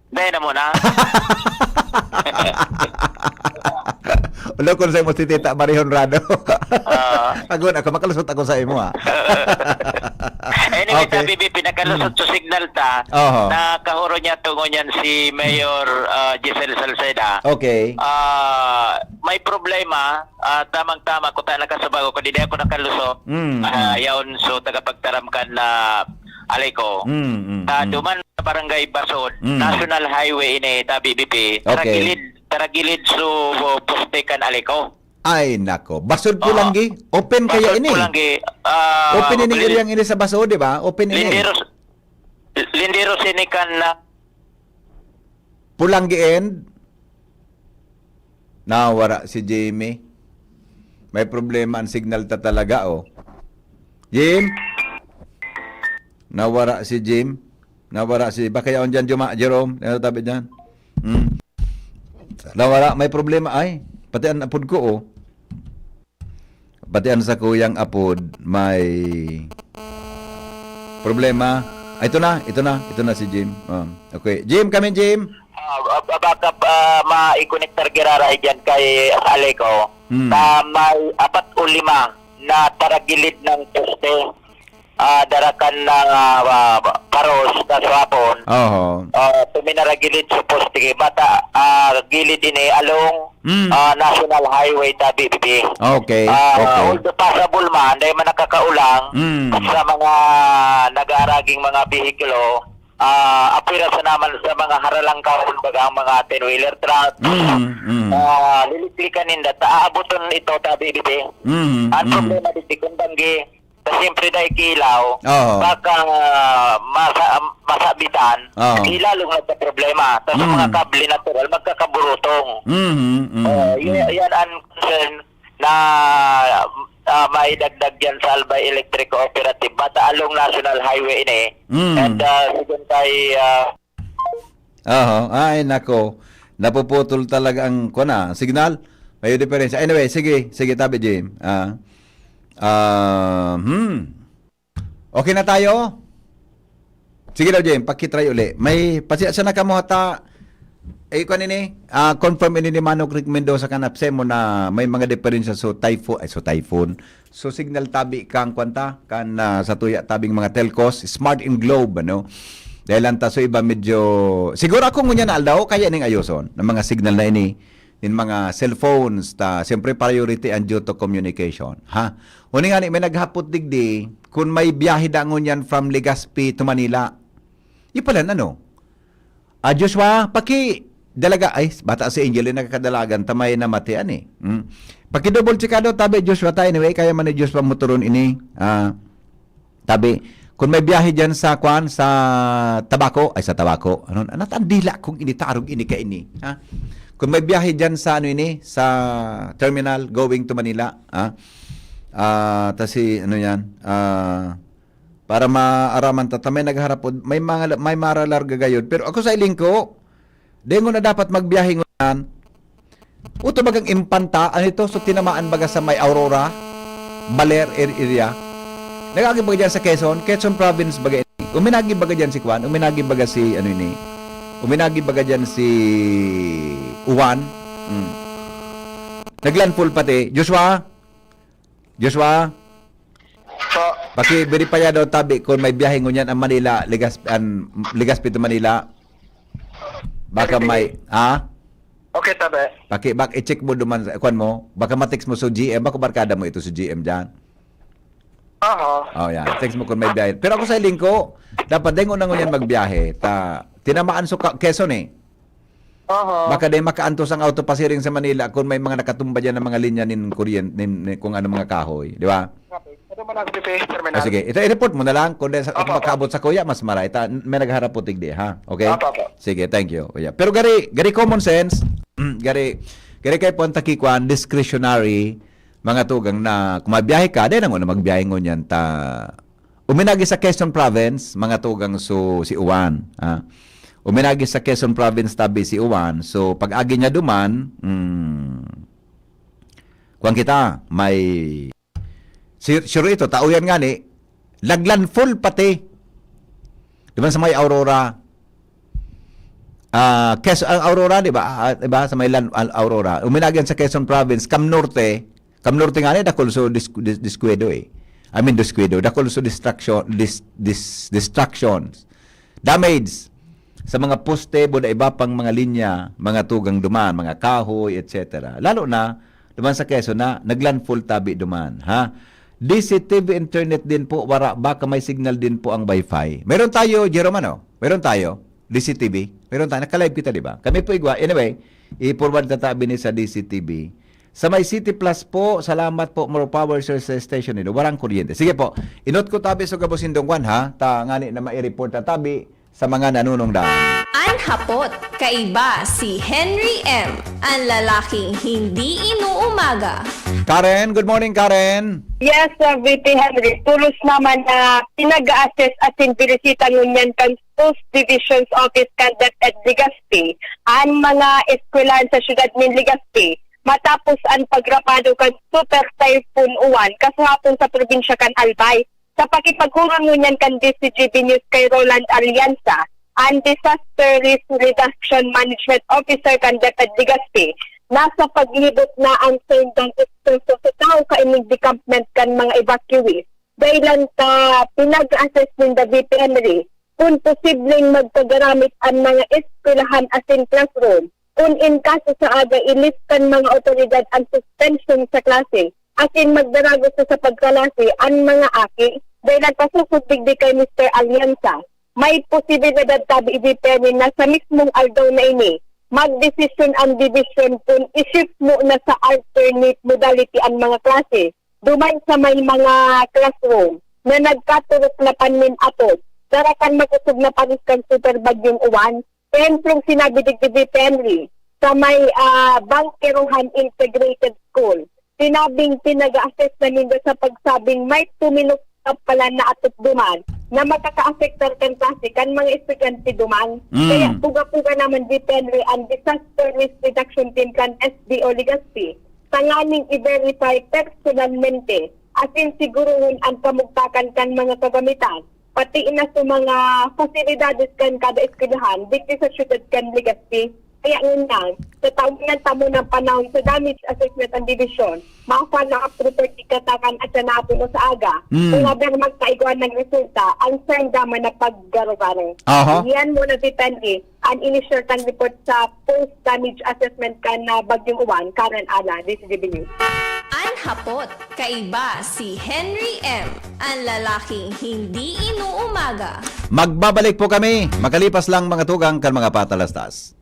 Dahil na muna. Ulo ko sa imo si Tita Marie Honrado. Ah. Agon ako, makalusot ako sa imo, ah. Anyway, Okay. sabi, Bi, pinakalusot Hmm. sa signal ta, Oho. na kahuro niya tungo niyan si Mayor, ah, Giselle Salceda. Okay. Ah, may problema, ah, tamang-tama, kuta nakasabag ako, di, di ako nakalusot. Mm, Ah, mm. yaon, so, tagapagtaram kan na Aleco. Mm, mm, Ta, mm. duman sa Barangay Basod, Mm. National Highway ini, tabi, Bi, Pi. Okay. Taragilid, taragilid so, poste kan Aleco. Ay, nako. Basod Oo. Pulanggi? Open kaya Basod ini? Pulanggi, ah, Open ining Lin-, area ini sa Basod, di ba? Open ini. Linderos, Linderos ini kan, ah, Pulanggi end? Nawara si Jimmy. May problema ang signal ta talaga, oh. Jim? Nawara si Jim. Nawara si, baka yaon dyan, Juma-, Jerome. Ano tabi dyan? Hmm. Nawara, may problema. Ay, pati ang apod ko, oh. Pati ang sakuyang apod, may problema. Ay, ito na, ito na, ito na si Jim. Um, okay. Jim, kami, Jim. Ah, ah, baka, ah, ma-i-connectar girara dyan kay Aleco. Hmm. Na may apat o lima na taragilid ng poste. Ah, darakan na, ah, ah, paros na sa hapon. Oho. Ah, tuminaragilid sa poste. Bata, ah, gilid ini along, Mm. ah, National Highway, tabi, Bibi. Okay, Ah, okay. although possible man, dahil man nakakaulang Mm. sa mga nag-aaraging mga bihikulo, ah, apwera sa naman sa mga haralangkaw, kumbaga, ang mga ten-wheeler truck, Mm, mm. ah, liliklikan ninda, ta aaboton ito, tabi, Bibi. Mm, Ang mm. problema, Bibi, kung banggi, ta siyempre dahil kilaw, Oo. baka, ah, masa-, masabitan, Oo. kilaw lang nagka-problema. Tas ang mga Mm. kable natural, magkakaburutong. Mm, mm, Oh, y-, mm. yan ang concern na ah, maidagdag diyan sa Albay Electric Cooperative, basta along National Highway ini. Mm. And, ah, sigon kay, ah, Oho. Ay, nako. Napuputol talaga ang, kuwan na, signal. May diferensya. Anyway, sige, sige, tabi, Jim. Ah. Ah, hmm. Okay na tayo? Sige daw, Jim, pakitry uli. May, pasensya na kamo hata. Eh, kuwan ini, ah, confirm ini ni Manong Rick Mendoza kanapse mo na may mga diferensya sa typhoon, ay, sa typhoon. So, signal tabi kan, kuwan ta, kan, ah, sa tuya tabing mga telcos, Smart and Globe, ano? Dahil lang ta, so, iba medyo, siguro ako ngunyan na aldaw, kaya ning ayoson, ng mga signal na ini, nin mga cellphones, ta, siyempre, priority ang due to communication, ha? Uni nga ni, may naghapot digdi, kung may biyahe da ngunyan from Legazpi to Manila. Yung pala, ano? Ah, Joshua, paki-, dalaga, ay, bata si Angel, yung nagkakadalagan, tamay na matian eh. Hmm. Paki-double check ka daw, tabi, Joshua, ta, anyway, kaya man ni Joshua motoron ini. Ah, tabi, kung may biyahe dyan sa, kwan, sa Tabaco, ay, sa Tabaco, ano, ano, ang dila kung initarog ini ka ini, ha? Kung may biyahe dyan sa, ano ini, sa terminal going to Manila, ha? Ah, ta si, ano yan, ah, para maaraman ta, ta may nagharapod, may mga, may maralarga gayod. Pero ako sa iling ko, dengon na dapat magbiyahe ngunyan. Uto bagang impanta, ano ito? So, tinamaan baga sa may Aurora, Baler ar-, area. Nag-agi baga dyan sa Quezon, Quezon province baga ini. Uminagi baga dyan si Kwan, uminagi baga si, ano ini? Uminagi baga dyan si Uwan. Hmm. Naglandfall pati. Joshua? Joshua? So, Paki-verify daw tabi kung may biyahe ngunyan ang Manila, Legazpi, an, Legazpi to Manila. Baka may, ha? Okay, tabi. Paki, bak, i-check mo duman, sa, kwan mo, baka ma-text mo sa G M, baka barkada mo ito sa G M dyan. Aha. Oh, yan. Text mo kung may biyahe. Pero ako sa iling ko, dapat dengon na ngunyan magbiyahe. Ta, tinamaan sa Ka-, Quezon eh. Aha. Baka dahil makaantos ang auto pasiring sa Manila kung may mga nakatumba dyan ng mga linya nin kuryente, nin, nin kung ano mga kahoy. Di ba? Okay. Ano man ang P P S terminal? Ah, sige. Ito, i-report mo na lang. Kung dahil sa, Opo, kung opo. makaabot sa kuya, mas maray. Ta, may nagharap putig di, ha? Okay? Opo, opo. Sige, thank you, kuya. Pero gari, gari common sense, gari, gari kay Puan Takikuan, discretionary, mga tugang na kung mabiyahe ka, dahil ang una magbiyahe ngunyan ta, uminagi sa Quezon Province, mga tugang so, si Uwan, ha? Uminagi sa Quezon Province tabi si Uwan. So, pag-agi niya duman, mm, kuwan kita, may, si, sure ito, tao yan nga ni, naglandfall pati. Di ba sa may Aurora? Ah, Quez-, ang Aurora, di ba? Ah, di ba? Sa may Lan-, Al-, Aurora. Uminagi yan sa Quezon Province, Cam Norte. Cam Norte nga ni, dakul so dis-, dis-, diskwado eh. I mean, diskwado. Dakul so destruction, dis-, dis-, destructions. Damage sa mga poste, buda iba pang mga linya, mga tugang duman, mga kahoy, et cetera. Lalo na, duman sa Quezon na, naglandfall tabi duman, ha? D C T V internet din po, wara, baka may signal din po ang wifi. Meron tayo, Jerome, ano? Meron tayo, D C T V. Meron tayo, naka-live kita, di ba? Kami po igwa. Anyway, i-forward na tabi ni sa D C T V. Sa may City Plus po, salamat po, more power, sir, sa station nito. Warang kuryente. Sige po, inot ko tabi sa gabos indong kwan, ha? Ta, ngani na mai-report na tabi sa mga nanunungdan. An hapot, kaiba si Henry M, an lalaking hindi inuumaga. Karen, good morning, Karen. Yes, Sir V P Henry. Pulos naman na pinag-a-assess asin binisita ngunyan kan Post Division's Office kan DepEd Legazpi an mga eskwelahan sa siyudad nin Legazpi matapos an pagrapado kan Super Typhoon Uwan kasuhapon sa probinsya kan Albay. Sa pakipaghuron ngunyan kan D C G B News kay Roland Alianza, an Disaster Risk Reduction Management Officer kan DepEd Legazpi, nasa paglibot na ang saindang eksperto sa tao kaining decampment kan mga evacuees. Dahilan ta pinag-assess ninda V P Henry kung posibleng magpagaramit an mga eskwelahan asin classroom. Kun in kaso sa aga, i-lift kan mga awtoridad an suspension sa klase, asin magdaragos na sa pagkalasi an mga aki, dahil nagpasukod digdi kay Mister Alianza. May posibilidad tabi, V P Henry, na sa mismong aldaw na ini, magdesisyon an division kun i-shift mo na sa alternate modality an mga klase, duman sa may mga classroom na nagkaturok na pan nin apod. Darakan makosog na paris kan Super Bagyong Uwan, Eheemplong sinabi digdi, V P Henry, sa may, ah, Bangkerohan Integrated School, sinabing pinaga-assess na ninda sa pagsabing may tuminuktok pala na atop duman na makakaapektar kan klase kan mga estudyante duman. Mm. Kaya puga-puga naman depende ang Disaster Risk Reduction Team kan S D O Legazpi tanganing i-verify personalmente asin siguruhon an kamugtakan kan mga kagamitan, pati na sa mga pasilidades kan kada eskwelahan digdi sa siyudad kan Legazpi. Kaya ngunyan, sa taon na tamo ng panahon sa damage assessment ang division, mapa na ang property katakan at sa napon o sa aga. Mm. Kung haber magkaigwa ng resulta, ang sendama na paggaro-garo. Aha. Yan muna si Tanri, ang initial kan report sa post-damage assessment kan na Bagyong Uwan, Karen Ala, D C G B News. An hapot, kaiba si Henry M, an lalaking hindi inuumaga. Magbabalik po kami makalipas lang mga tugang kan mga patalastas.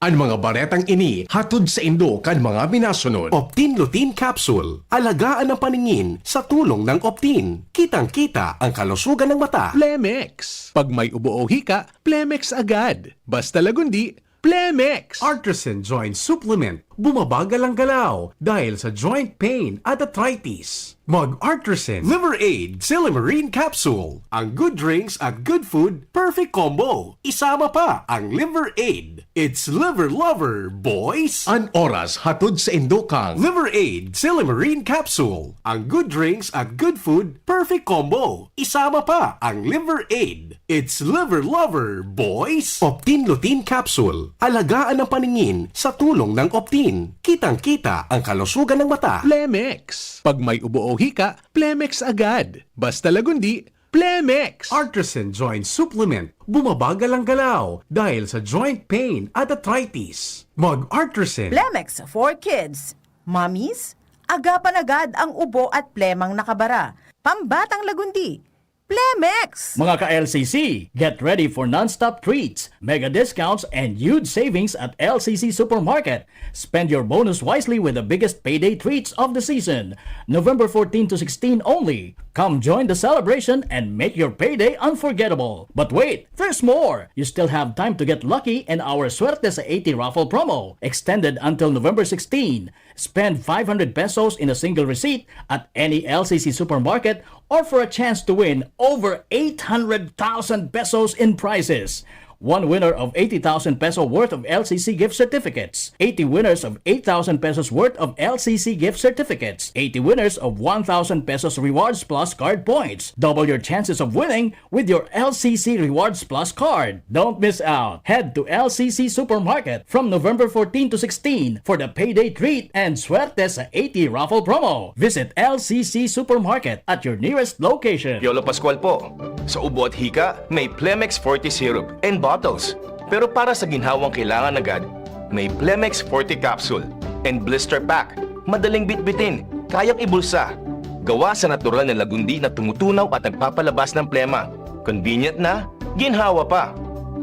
An mga baretang ini hatod saindo kan mga minasunod. Optin Lutein Capsule. Alagaan ang paningin sa tulong ng Optin. Kitang-kita ang kalusugan ng mata. Plemex. Pag may ubo o hika, Plemex agad. Basta lagundi, Plemex. Artisan Joint Supplement. Bumabagal ang galaw dahil sa joint pain at arthritis. Mag-Artisan Liver Aid Silymarin Capsule. Ang good drinks at good food, perfect combo. Isama pa ang Liver Aid. It's Liver Lover, boys! An oras hatod saindo kan Liver Aid Silymarin Capsule. Ang good drinks at good food, perfect combo. Isama pa ang Liver Aid. It's Liver Lover, boys! Optin Lutein Capsule. Alagaan ang paningin sa tulong ng Optin. Kitang-kita ang kalusugan ng mata. Plemex. Pag may ubo o hika, Plemex agad. Basta lagundi, Plemex. Artisan Joint Supplement. Bumabagal ang galaw dahil sa joint pain at arthritis. Mag-Artisan. Plemex for Kids. Mommies, agapan agad ang ubo at plemang nakabara. Pambatang lagundi. Plemex! Mga ka-L C C, get ready for non-stop treats, mega discounts, and huge savings at L C C Supermarket. Spend your bonus wisely with the biggest payday treats of the season. November fourteen to sixteen only. Come join the celebration and make your payday unforgettable. But wait, there's more! You still have time to get lucky in our Suerte sa eighty raffle promo, extended until November sixteen. Spend five hundred pesos in a single receipt at any L C C supermarket or for a chance to win over eight hundred thousand pesos in prizes. One winner of eighty thousand peso worth of L C C gift certificates, eighty winners of eight thousand pesos worth of L C C gift certificates, eighty winners of one thousand pesos Rewards Plus card points. Double your chances of winning with your L C C Rewards Plus card. Don't miss out. Head to L C C Supermarket from November fourteen to sixteen for the Payday Treat and Suerte sa eighty raffle promo. Visit L C C Supermarket at your nearest location. Piolo Pascual po. Sa ubo at hika, may Plemex Forte Syrup and bottles. Pero para sa ginhawang kailangan agad, may Plemex Forte Capsule and Blister Pack. Madaling bitbitin, kayang ibulsa. Gawa sa natural na lagundi na tumutunaw at nagpapalabas ng plema. Convenient na, ginhawa pa.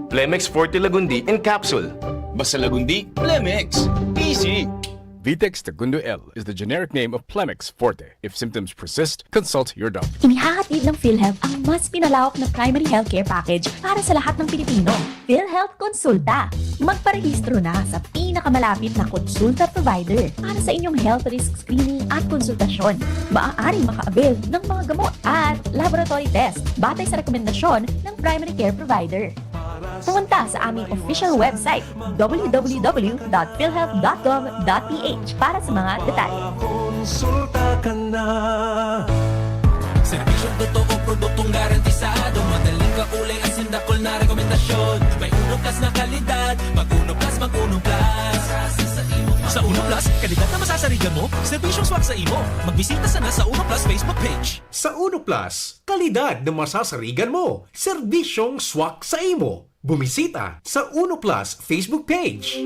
Plemex Forte Lagundi in Capsule. Basta Lagundi, Plemex. Easy! Vitex Tagundo L is the generic name of Plemex Forte. If symptoms persist, consult your doctor. Inihahatid ng PhilHealth ang mas pinalawak na primary healthcare package para sa lahat ng Pilipino. PhilHealth Konsulta. Magparehistro na sa pinakamalapit na konsulta provider para sa inyong health risk screening at konsultasyon. Maaaring maka-avail ng mga gamot at laboratory test batay sa rekomendasyon ng primary care provider. Pumunta sa aming official website, w w w dot philhealth dot gov dot p h, para sa mga detalye. Konsulta ka na. Serbisyong totoo, produktong garantisado. Madaling kaulay, asin dakul na rekomendasyon. May uno plus na kalidad. Mag uno plus, mag uno plus. Sa uno plus, kalidad na masasarigan mo. Serbisyong swak sa imo. Magbisita sana sa uno plus Facebook page. Sa uno plus, kalidad na masasarigan mo. Serbisyong swak sa imo. Bumisita sa Uno Plus Facebook page.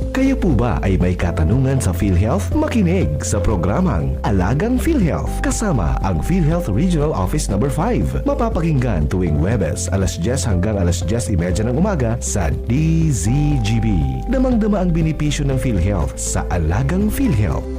Kayo po ba ay may katanungan sa PhilHealth? Makinig sa programang Alagang PhilHealth kasama ang PhilHealth Regional Office Number five. Mapapakinggan tuwing Huwebes, alas dyes hanggang alas dyes y media ng umaga sa D Z G B. Damang-dama ang benepisyo ng PhilHealth sa Alagang PhilHealth.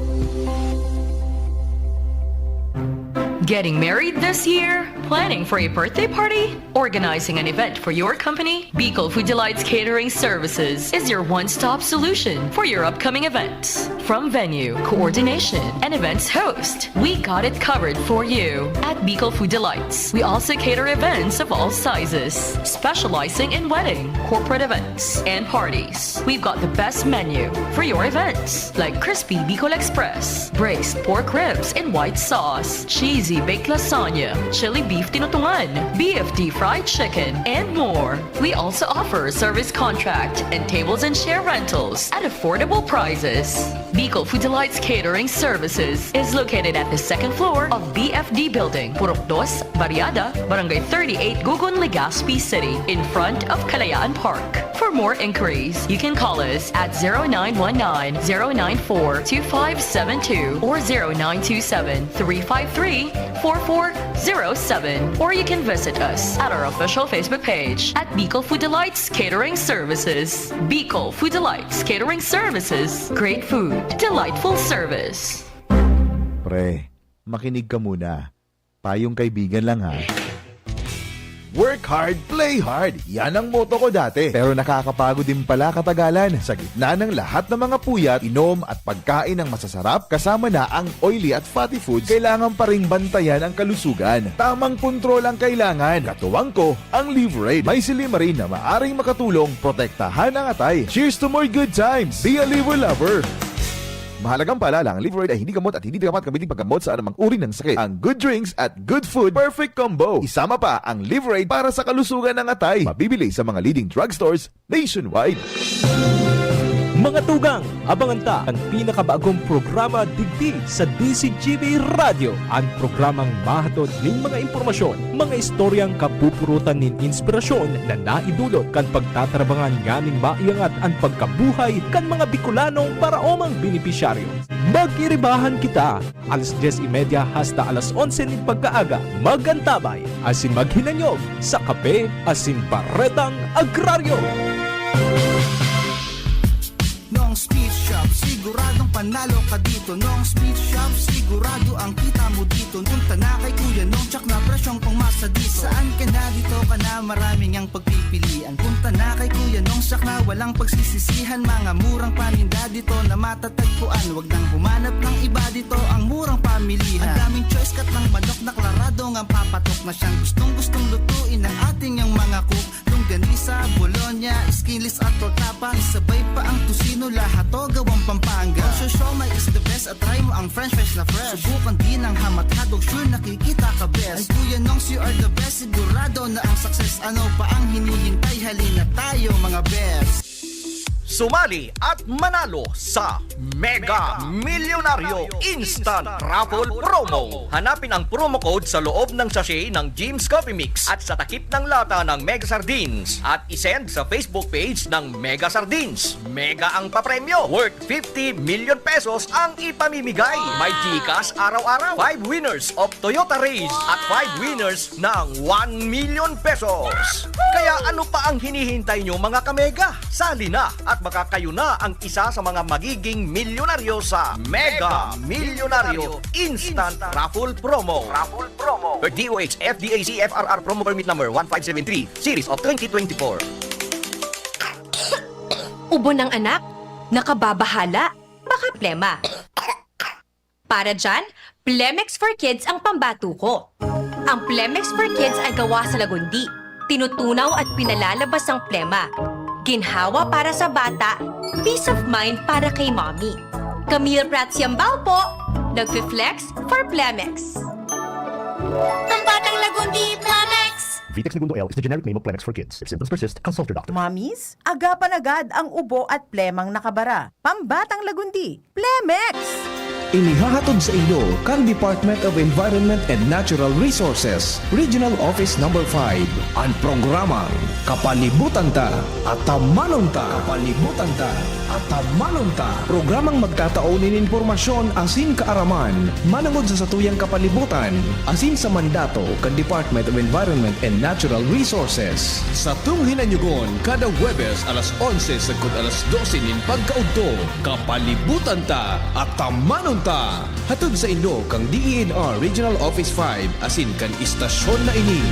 Getting married this year? Planning for a birthday party? Organizing an event for your company? Bicol Food Delights Catering Services is your one-stop solution for your upcoming events. From venue, coordination, and events host, we got it covered for you. At Bicol Food Delights, we also cater events of all sizes, specializing in wedding, corporate events, and parties. We've got the best menu for your events, like crispy Bicol Express, braised pork ribs in white sauce, cheesy baked lasagna, chili beef tinutungan, B F D fried chicken, and more. We also offer service contract and tables and chair rentals at affordable prices. Bicol Food Delights Catering Services is located at the second floor of B F D Building, Purok Dos, Barriada, Barangay thirty-eight, Gugun, Legazpi City, in front of Kalayaan Park. For more inquiries, you can call us at zero nine one nine, zero nine four, two five seven two or zero nine two seven, three five three, four four zero seven, or you can visit us at our official Facebook page at Bicol Food Delights Catering Services. Bicol Food Delights Catering Services. Great food, delightful service. Pre, makinig ka muna. Payong kaibigan lang ha. Work hard, play hard. Yan ang motto ko dati. Pero nakakapagod din pala katagalan. Sa gitna ng lahat ng mga puyat, inom at pagkain ng masasarap, kasama na ang oily at fatty foods, kailangan pa ring bantayan ang kalusugan. Tamang kontrol ang kailangan. Katuwang ko, ang Liverade. May silimarin na maaring makatulong protektahan ang atay. Cheers to more good times! Be a Liver Lover! Mahalagang paalala, ang Liverade ay hindi gamot at hindi dapat gamitin paggamot sa anumang uri ng sakit. Ang good drinks at good food, perfect combo. Isama pa ang Liverade para sa kalusugan ng atay. Mabibili sa mga leading drugstores nationwide. Mga tugang, abangan ta an pinakabagong programa digdi sa D Z G B Radyo, an programang mahatod nin mga impormasyon, mga istoryang kapupurutan nin inspirasyon na naidulot kan pagtatrabangan nganing maiangat an pagkabuhay kan mga Bikolanong paraomang benepisyaryo. Mag-iribahan kita, alas dyes y media hasta alas onse nin pagkaaga. Mag-antabay asin maghinanyog sa kape asin baretang agraryo. Nong Speed Shop, siguradong panalo ka dito. Nong Speed Shop, sigurado ang kita mo dito. Punta na kay Kuya Nong, tsak na presyong pangmasa dito. Saan ka na, dito ka na, maraming ang pagpipilian. Punta na kay Kuya Nong, tsak na walang pagsisisihan. Mga murang paninda dito na matatagpuan. Wag nang humanap ng iba dito, ang murang pamilihan. Ang daming choice, cut ng manok na klarado ngang papatok na siyang gustong-gustong lutuin ng ating yang mga cook. Longganisa, bologna, skinless at torta pa. Isabay pa ang tocino, lahat to gawang Pampanga. Ang siomai is the best at try mo ang french fries na fresh. Subukan din ang ham at hotdog, sure nakikita ka best. Ay Kuya Nongs, you are the best, sigurado na ang success. Ano pa ang hinihintay? Halina tayo mga best. Sumali at manalo sa Mega Milyonaryo Instant Raffle Promo. Hanapin ang promo code sa loob ng sachet ng Jim's Coffee Mix at sa takip ng lata ng Mega Sardines at isend sa Facebook page ng Mega Sardines. Mega ang papremyo, worth fifty million pesos ang ipamimigay. May GCash araw-araw, five winners of Toyota Raiz at five winners ng one million pesos. Kaya ano pa ang hinihintay nyo, mga kamega? Sali na at baka kayo na ang isa sa mga magiging milyonaryo sa Mega Milyonaryo Instant Raffle Promo. Raffle Promo. Per D O H F D A C F R R Promo Permit Number one five seven three, Series of twenty twenty-four. Ubo ng anak? Nakababahala? Baka plema. Para dyan, Plemex for Kids ang pambato ko. Ang Plemex for Kids ay gawa sa lagundi. Tinutunaw at pinalalabas ang plema. Ginhawa para sa bata, peace of mind para kay mommy. Camille Prats Yambao po, nagfi-flex for Plemex. Pambatang Lagundi, Plemex! Vitex Negundo L is the generic name of Plemex for kids. If symptoms persist, consult your doctor. Mommies, agapan agad ang ubo at plemang nakabara. Pambatang Lagundi, Plemex! Inihahatod sa inyo kan Department of Environment and Natural Resources, Regional Office Number five, an programang Kapalibutan Ta, Atamanon Ta. Kapalibutan Ta, Atamanon Ta. Programang magtatao nin impormasyon asin kaaraman manongod sa satuyang kapalibutan asin sa mandato kan Department of Environment and Natural Resources. Satong hinanyugon kada Huwebes alas onse sagkod alas dose nin pagkaudto. Kapalibutan Ta, Atamanon Ta, hatod saindo kan D E N R Regional Office five asin kan istasyon na ini.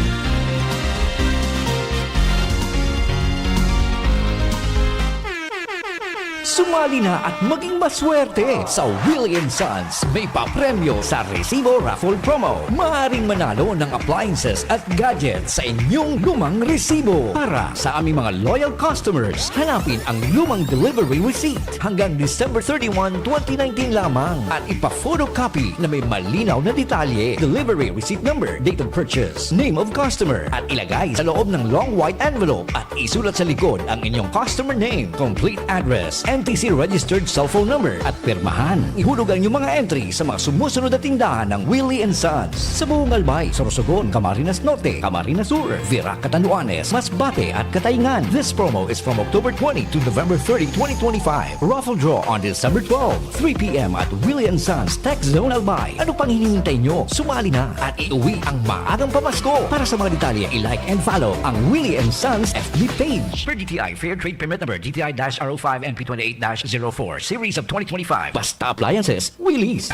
Sumali na at maging maswerte sa Willie and Sons. May papremyo sa Resibo Raffle Promo. Maaaring manalo ng appliances at gadgets sa inyong lumang resibo. Para sa aming mga loyal customers, hanapin ang lumang delivery receipt hanggang December thirty-one, twenty nineteen lamang at ipa-photocopy na may malinaw na detalye, delivery receipt number, date of purchase, name of customer, at ilagay sa loob ng long white envelope at isulat sa likod ang inyong customer name, complete address, N T C registered cellphone number, at pirmahan. Ihulog ang inyong mga entry sa mga sumusunod na tindahan ng Willie and Sons sa buong Albay, Sorsogon, Camarines Norte, Camarines Sur, Virac, Catanduanes, Masbate, at Cataingan. This promo is from October twenty to November thirty, twenty twenty-five. Raffle draw on December twelve, three p.m. at Willie and Sons Tech Zone Albay. Ano pang hinihintay nyo? Sumali na at iuwi ang maagang pamasko. Para sa mga detalye, i-like and follow ang Willie and Sons F B page. Per D T I Fair Trade Permit Number D T I dash R O five N P twenty-eight dash zero four, Series of twenty twenty-five. Basta Appliances, Willie's.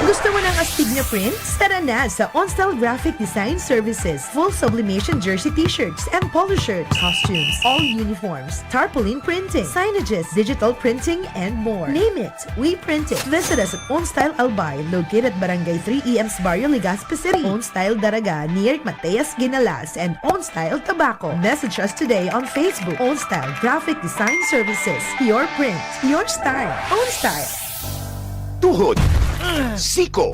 Gusto mo ng astig na prints? Tara na sa OnStyle Graphic Design Services. Full sublimation jersey t-shirts and polo shirts, costumes, all uniforms, tarpaulin printing, signages, digital printing, and more. Name it, we print it. Visit us at OnStyle Albay, located at Barangay three E M's Barrio, Legazpi City. OnStyle Daraga, near Mateas Ginalas, and OnStyle Tabaco. Message us today on Facebook. OnStyle Graphic Design Services. Your print, your style. OnStyle. Tuhod, siko,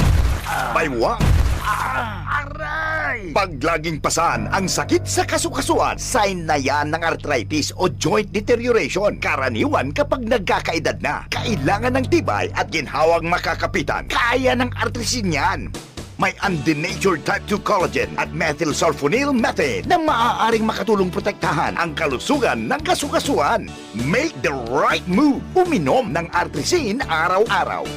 baywang, aray! Pag laging pasan ang sakit sa kasukasuan, sign na yan ng arthritis o joint deterioration. Karaniwan kapag nagkakaedad na, kailangan ng tibay at ginhawang makakapitan. Kaya ng Artrisin yan. May undenatured type two collagen at methylsulfonyl methane na maaaring makatulong protektahan ang kalusugan ng kasukasuan. Make the right move. Uminom ng Artrisin araw-araw.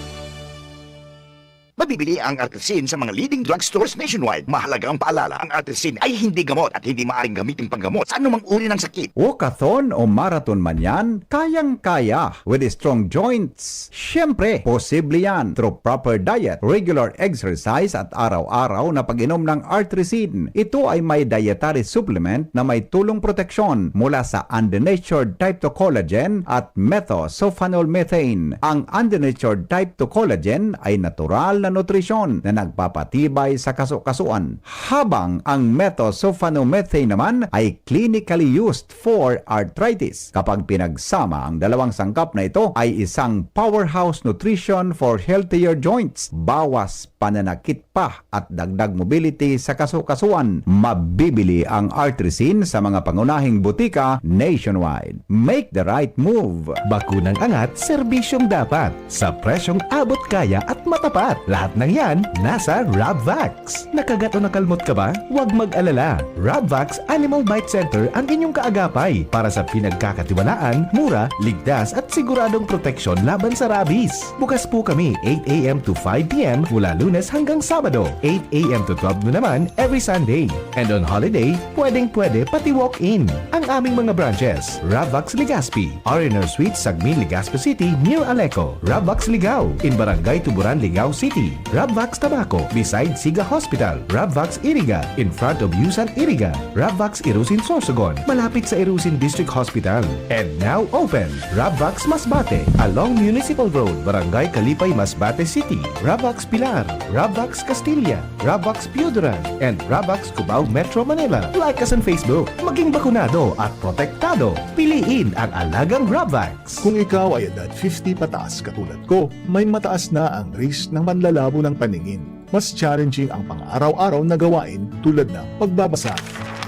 Mabibili ang Artrisin sa mga leading drugstores nationwide. Mahalagang paalala, ang Artrisin ay hindi gamot at hindi maaaring gamitin panggamot sa anumang uri ng sakit. Walkathon o marathon man yan, kayang-kaya with strong joints. Siyempre, posible yan through proper diet, regular exercise at araw-araw na pag-inom ng Artrisin. Ito ay may dietary supplement na may tulong proteksyon mula sa undenatured type two collagen at methosulfonol methane. Ang undenatured type two collagen ay natural na nutrisyon na nagpapatibay sa kasukasuan, habang ang methosulfonomethane naman ay clinically used for arthritis. Kapag pinagsama, ang dalawang sangkap na ito ay isang powerhouse nutrition for healthier joints. Bawas pananakit pa at dagdag mobility sa kasukasuan. Mabibili ang Artrisin sa mga pangunahing butika nationwide. Make the right move! Bakunang angat, serbisyong dapat, sa presyong abot kaya at matapat. Lahat ng yan, nasa Rabvax. Nakagat o nakalmot ka ba? Huwag mag-alala. Rabvax Animal Bite Center ang inyong kaagapay para sa pinagkakatiwalaan, mura, ligtas at siguradong proteksyon laban sa rabies. Bukas po kami eight a.m. to five p.m. mula Lunes hanggang Sabado, eight a.m. to twelve noon naman every Sunday. And on holiday, pwedeng-pwede pati walk-in. Ang aming mga branches, Rabvax Legazpi, R and R Suite, Sagmin, Legazpi City, near Aleco, Rabvax Ligao, in Barangay Tuburan, Ligao City, Rabvax Tabaco, beside Siga Hospital, Rabvax Iriga, in front of Yusan Iriga, Rabvax Irusin Sorsogon, malapit sa Irusin District Hospital. And now open, Rabvax Masbate, along Municipal Road, Barangay Kalipay, Masbate City, Rabvax Pilar, Rabvax Castilla, Rabvax Pioduran, and Rabvax Cubao, Metro Manila. Like us on Facebook. Maging bakunado at protektado. Piliin ang alagang Rabvax. Kung ikaw ay edad fifty pataas katulad ko, may mataas na ang risk ng panlalabo ng paningin. Mas challenging ang pang-araw-araw na gawain tulad ng pagbabasa,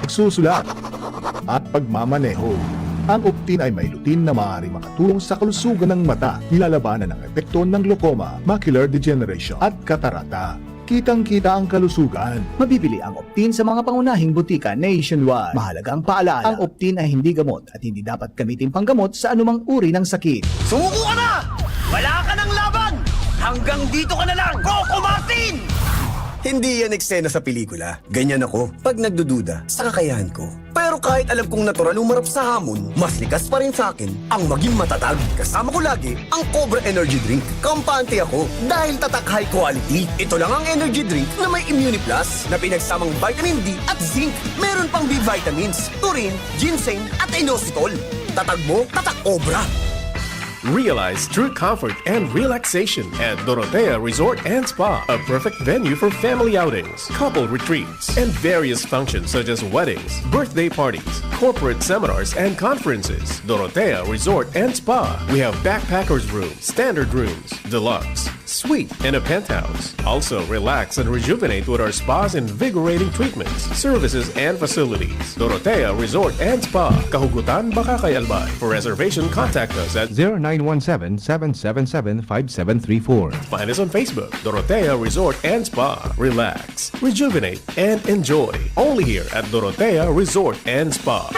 pagsusulat, at pagmamaneho. Ang Optin ay may lutein na maaaring makatulong sa kalusugan ng mata, nilalabanan ang epekto ng glaucoma, macular degeneration, at katarata. Kitang-kita ang kalusugan. Mabibili ang Optin sa mga pangunahing butika nationwide. Mahalagang paalala, ang Optin ay hindi gamot at hindi dapat gamitin panggamot sa anumang uri ng sakit. Sumuko ka na! Wala ka ng laban! Hanggang dito ka na lang, Coco Martin! Hindi yan eksena sa pelikula. Ganyan ako pag nagdududa sa kakayahan ko. Pero kahit alam kong natural umarap sa hamon, mas likas pa rin sa akin ang maging matatag. Kasama ko lagi ang Cobra Energy Drink. Kampante ako dahil tatak high quality. Ito lang ang energy drink na may Immune Plus na pinagsamang vitamin D at zinc. Meron pang B vitamins, taurine, ginseng at inositol. Tatag mo, tatak Cobra. Realize true comfort and relaxation at Dorotea Resort and Spa, a perfect venue for family outings, couple retreats, and various functions such as weddings, birthday parties, corporate seminars, and conferences. Dorotea Resort and Spa. We have backpackers room, standard rooms, deluxe, suite, and a penthouse. Also, relax and rejuvenate with our spas, invigorating treatments, services, and facilities. Dorotea Resort and Spa, Kahugutan, Bacacay, Albay. For reservation, contact us at zero nine one seven, seven seven seven, five seven three four. Find us on Facebook, Dorotea Resort and Spa. Relax, rejuvenate, and enjoy. Only here at Dorotea Resort and Spa.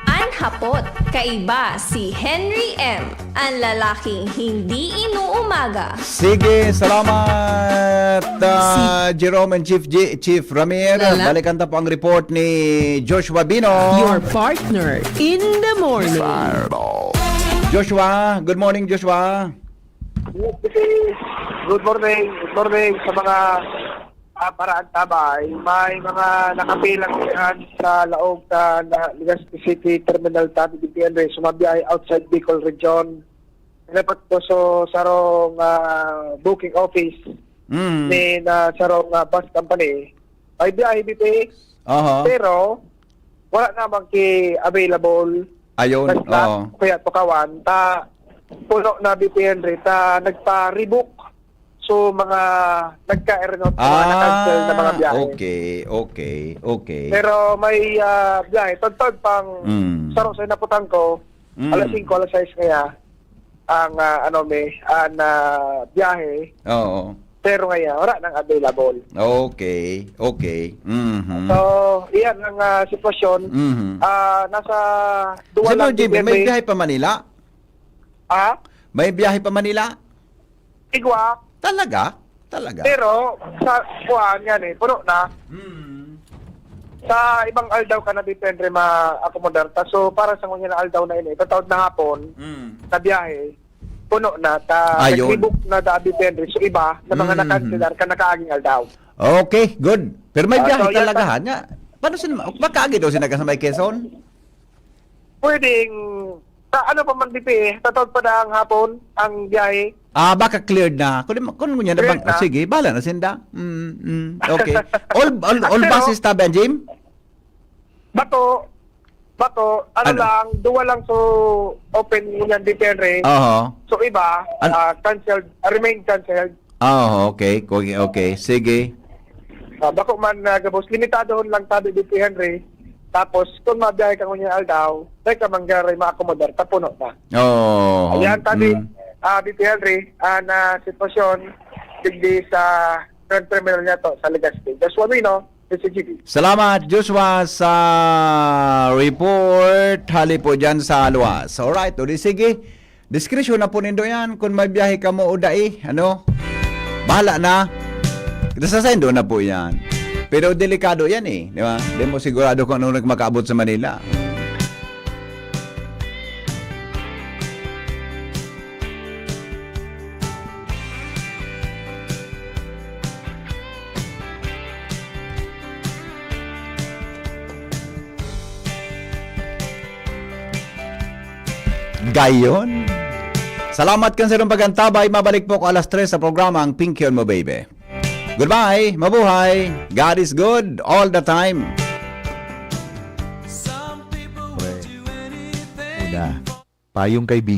An hapot, kaiba si Henry M, an lalaking hindi inuumaga. Sige, salamat, ah, Jerome and Chief G, Chief Ramir. Lala. Balikan ta po ang report ni Joshua Bino. Your partner in the morning. Joshua, good morning, Joshua. Good morning. Good morning sa mga ah, paraan tabay. May mga nakapilang dyan sa laog sa na, Legazpi City Terminal Tabi de Pienre, sumabiyahe outside Bicol Region. Dapat po so sarong ah, booking office Mm. ni na sarong ah, bus company. May biyahe B P X, Aha. pero wala namang ki available Ayun, na slot, oo. Kaya tukawan, ta puno na B P N rin, ta nagpa-rebook. So, mga nagka-aeronaut, mga na-cancel na mga Ah, biyahe. okay, okay, okay. Pero may ah, biyahe, tagtag pang Mm. saro sa naputang ko, Mm. alas singko, alas sais kaya ang ah, ano may, ang ah, biyahe. Oo. Pero ngayon, wala nang available. Okay, okay. Mhm. So, iyan ang ah, sitwasyon. Mhm. Ah, nasa duwa Sino, lang Jimmy, may Duterte. biyahe pa Manila? Ha? May biyahe pa Manila? Igwa. Talaga? Talaga? Pero, sa kuhaan yan eh, puno na. Mm. Sa ibang aldaw ka na depende ma-accommodar ta. So, para sa ngunyan na aldaw na ini, tataod na hapon, Mm. na biyahe, puno na. Ta, Ayun. Nag-rebook na ta depende. So, iba, na mga Mm. na-cancel, ka nakaaging aldaw. Okay, good. Pero may Ah, biyahe so, yan talaga, pa- ha? Nya, paano sila, makaagi daw sila sa may Quezon? Pwedeng, sa ano pa man, D P, tataod pa na ang hapon, ang biyahe. Ah, baka cleared na. Kung, kung ngunyan na Cleared bang, na? Sige, bahala na sinda. Mm, mm. Okay. All, all, all Pero- buses tabi, Jim? Bato, bato, ano, Ano? lang, duwa lang so open ngunyan depende. Oho. So, iba, An- ah, cancelled, ah, remain cancelled. Ah, okay. Okay, okay. Sige. Ah, bako man na gabos, limitado lang tabi dito, Henry. Tapos, kung mabiyahe ka ngunyan aldaw, dahil ka manggaray maakomodar, tapuno na. Oh. Ayan, tabi, Mm. ah, B P Henry, ah, na sitwasyon, digdi sa Grand Terminal niya to, sa Legazpi. Joshua Wino, S C G B. Salamat, Joshua, sa report. Hali po dyan sa luwas. Alright, o di sige. Diskresyon na po nindo yan kung may biyahe ka mo o dai. Ano? Bahala na. Nasasaindo na po yan. Pero delikado yan eh. Di ba? Di mo sigurado kung ano nagmakaabot sa Manila. Gayon. Salamat kan sa inyong pag-antabay. Mabalik po ko alas tres sa programa ang Pinky on Mo Baby. Goodbye. Mabuhay. God is good all the time. Payong kaibigan.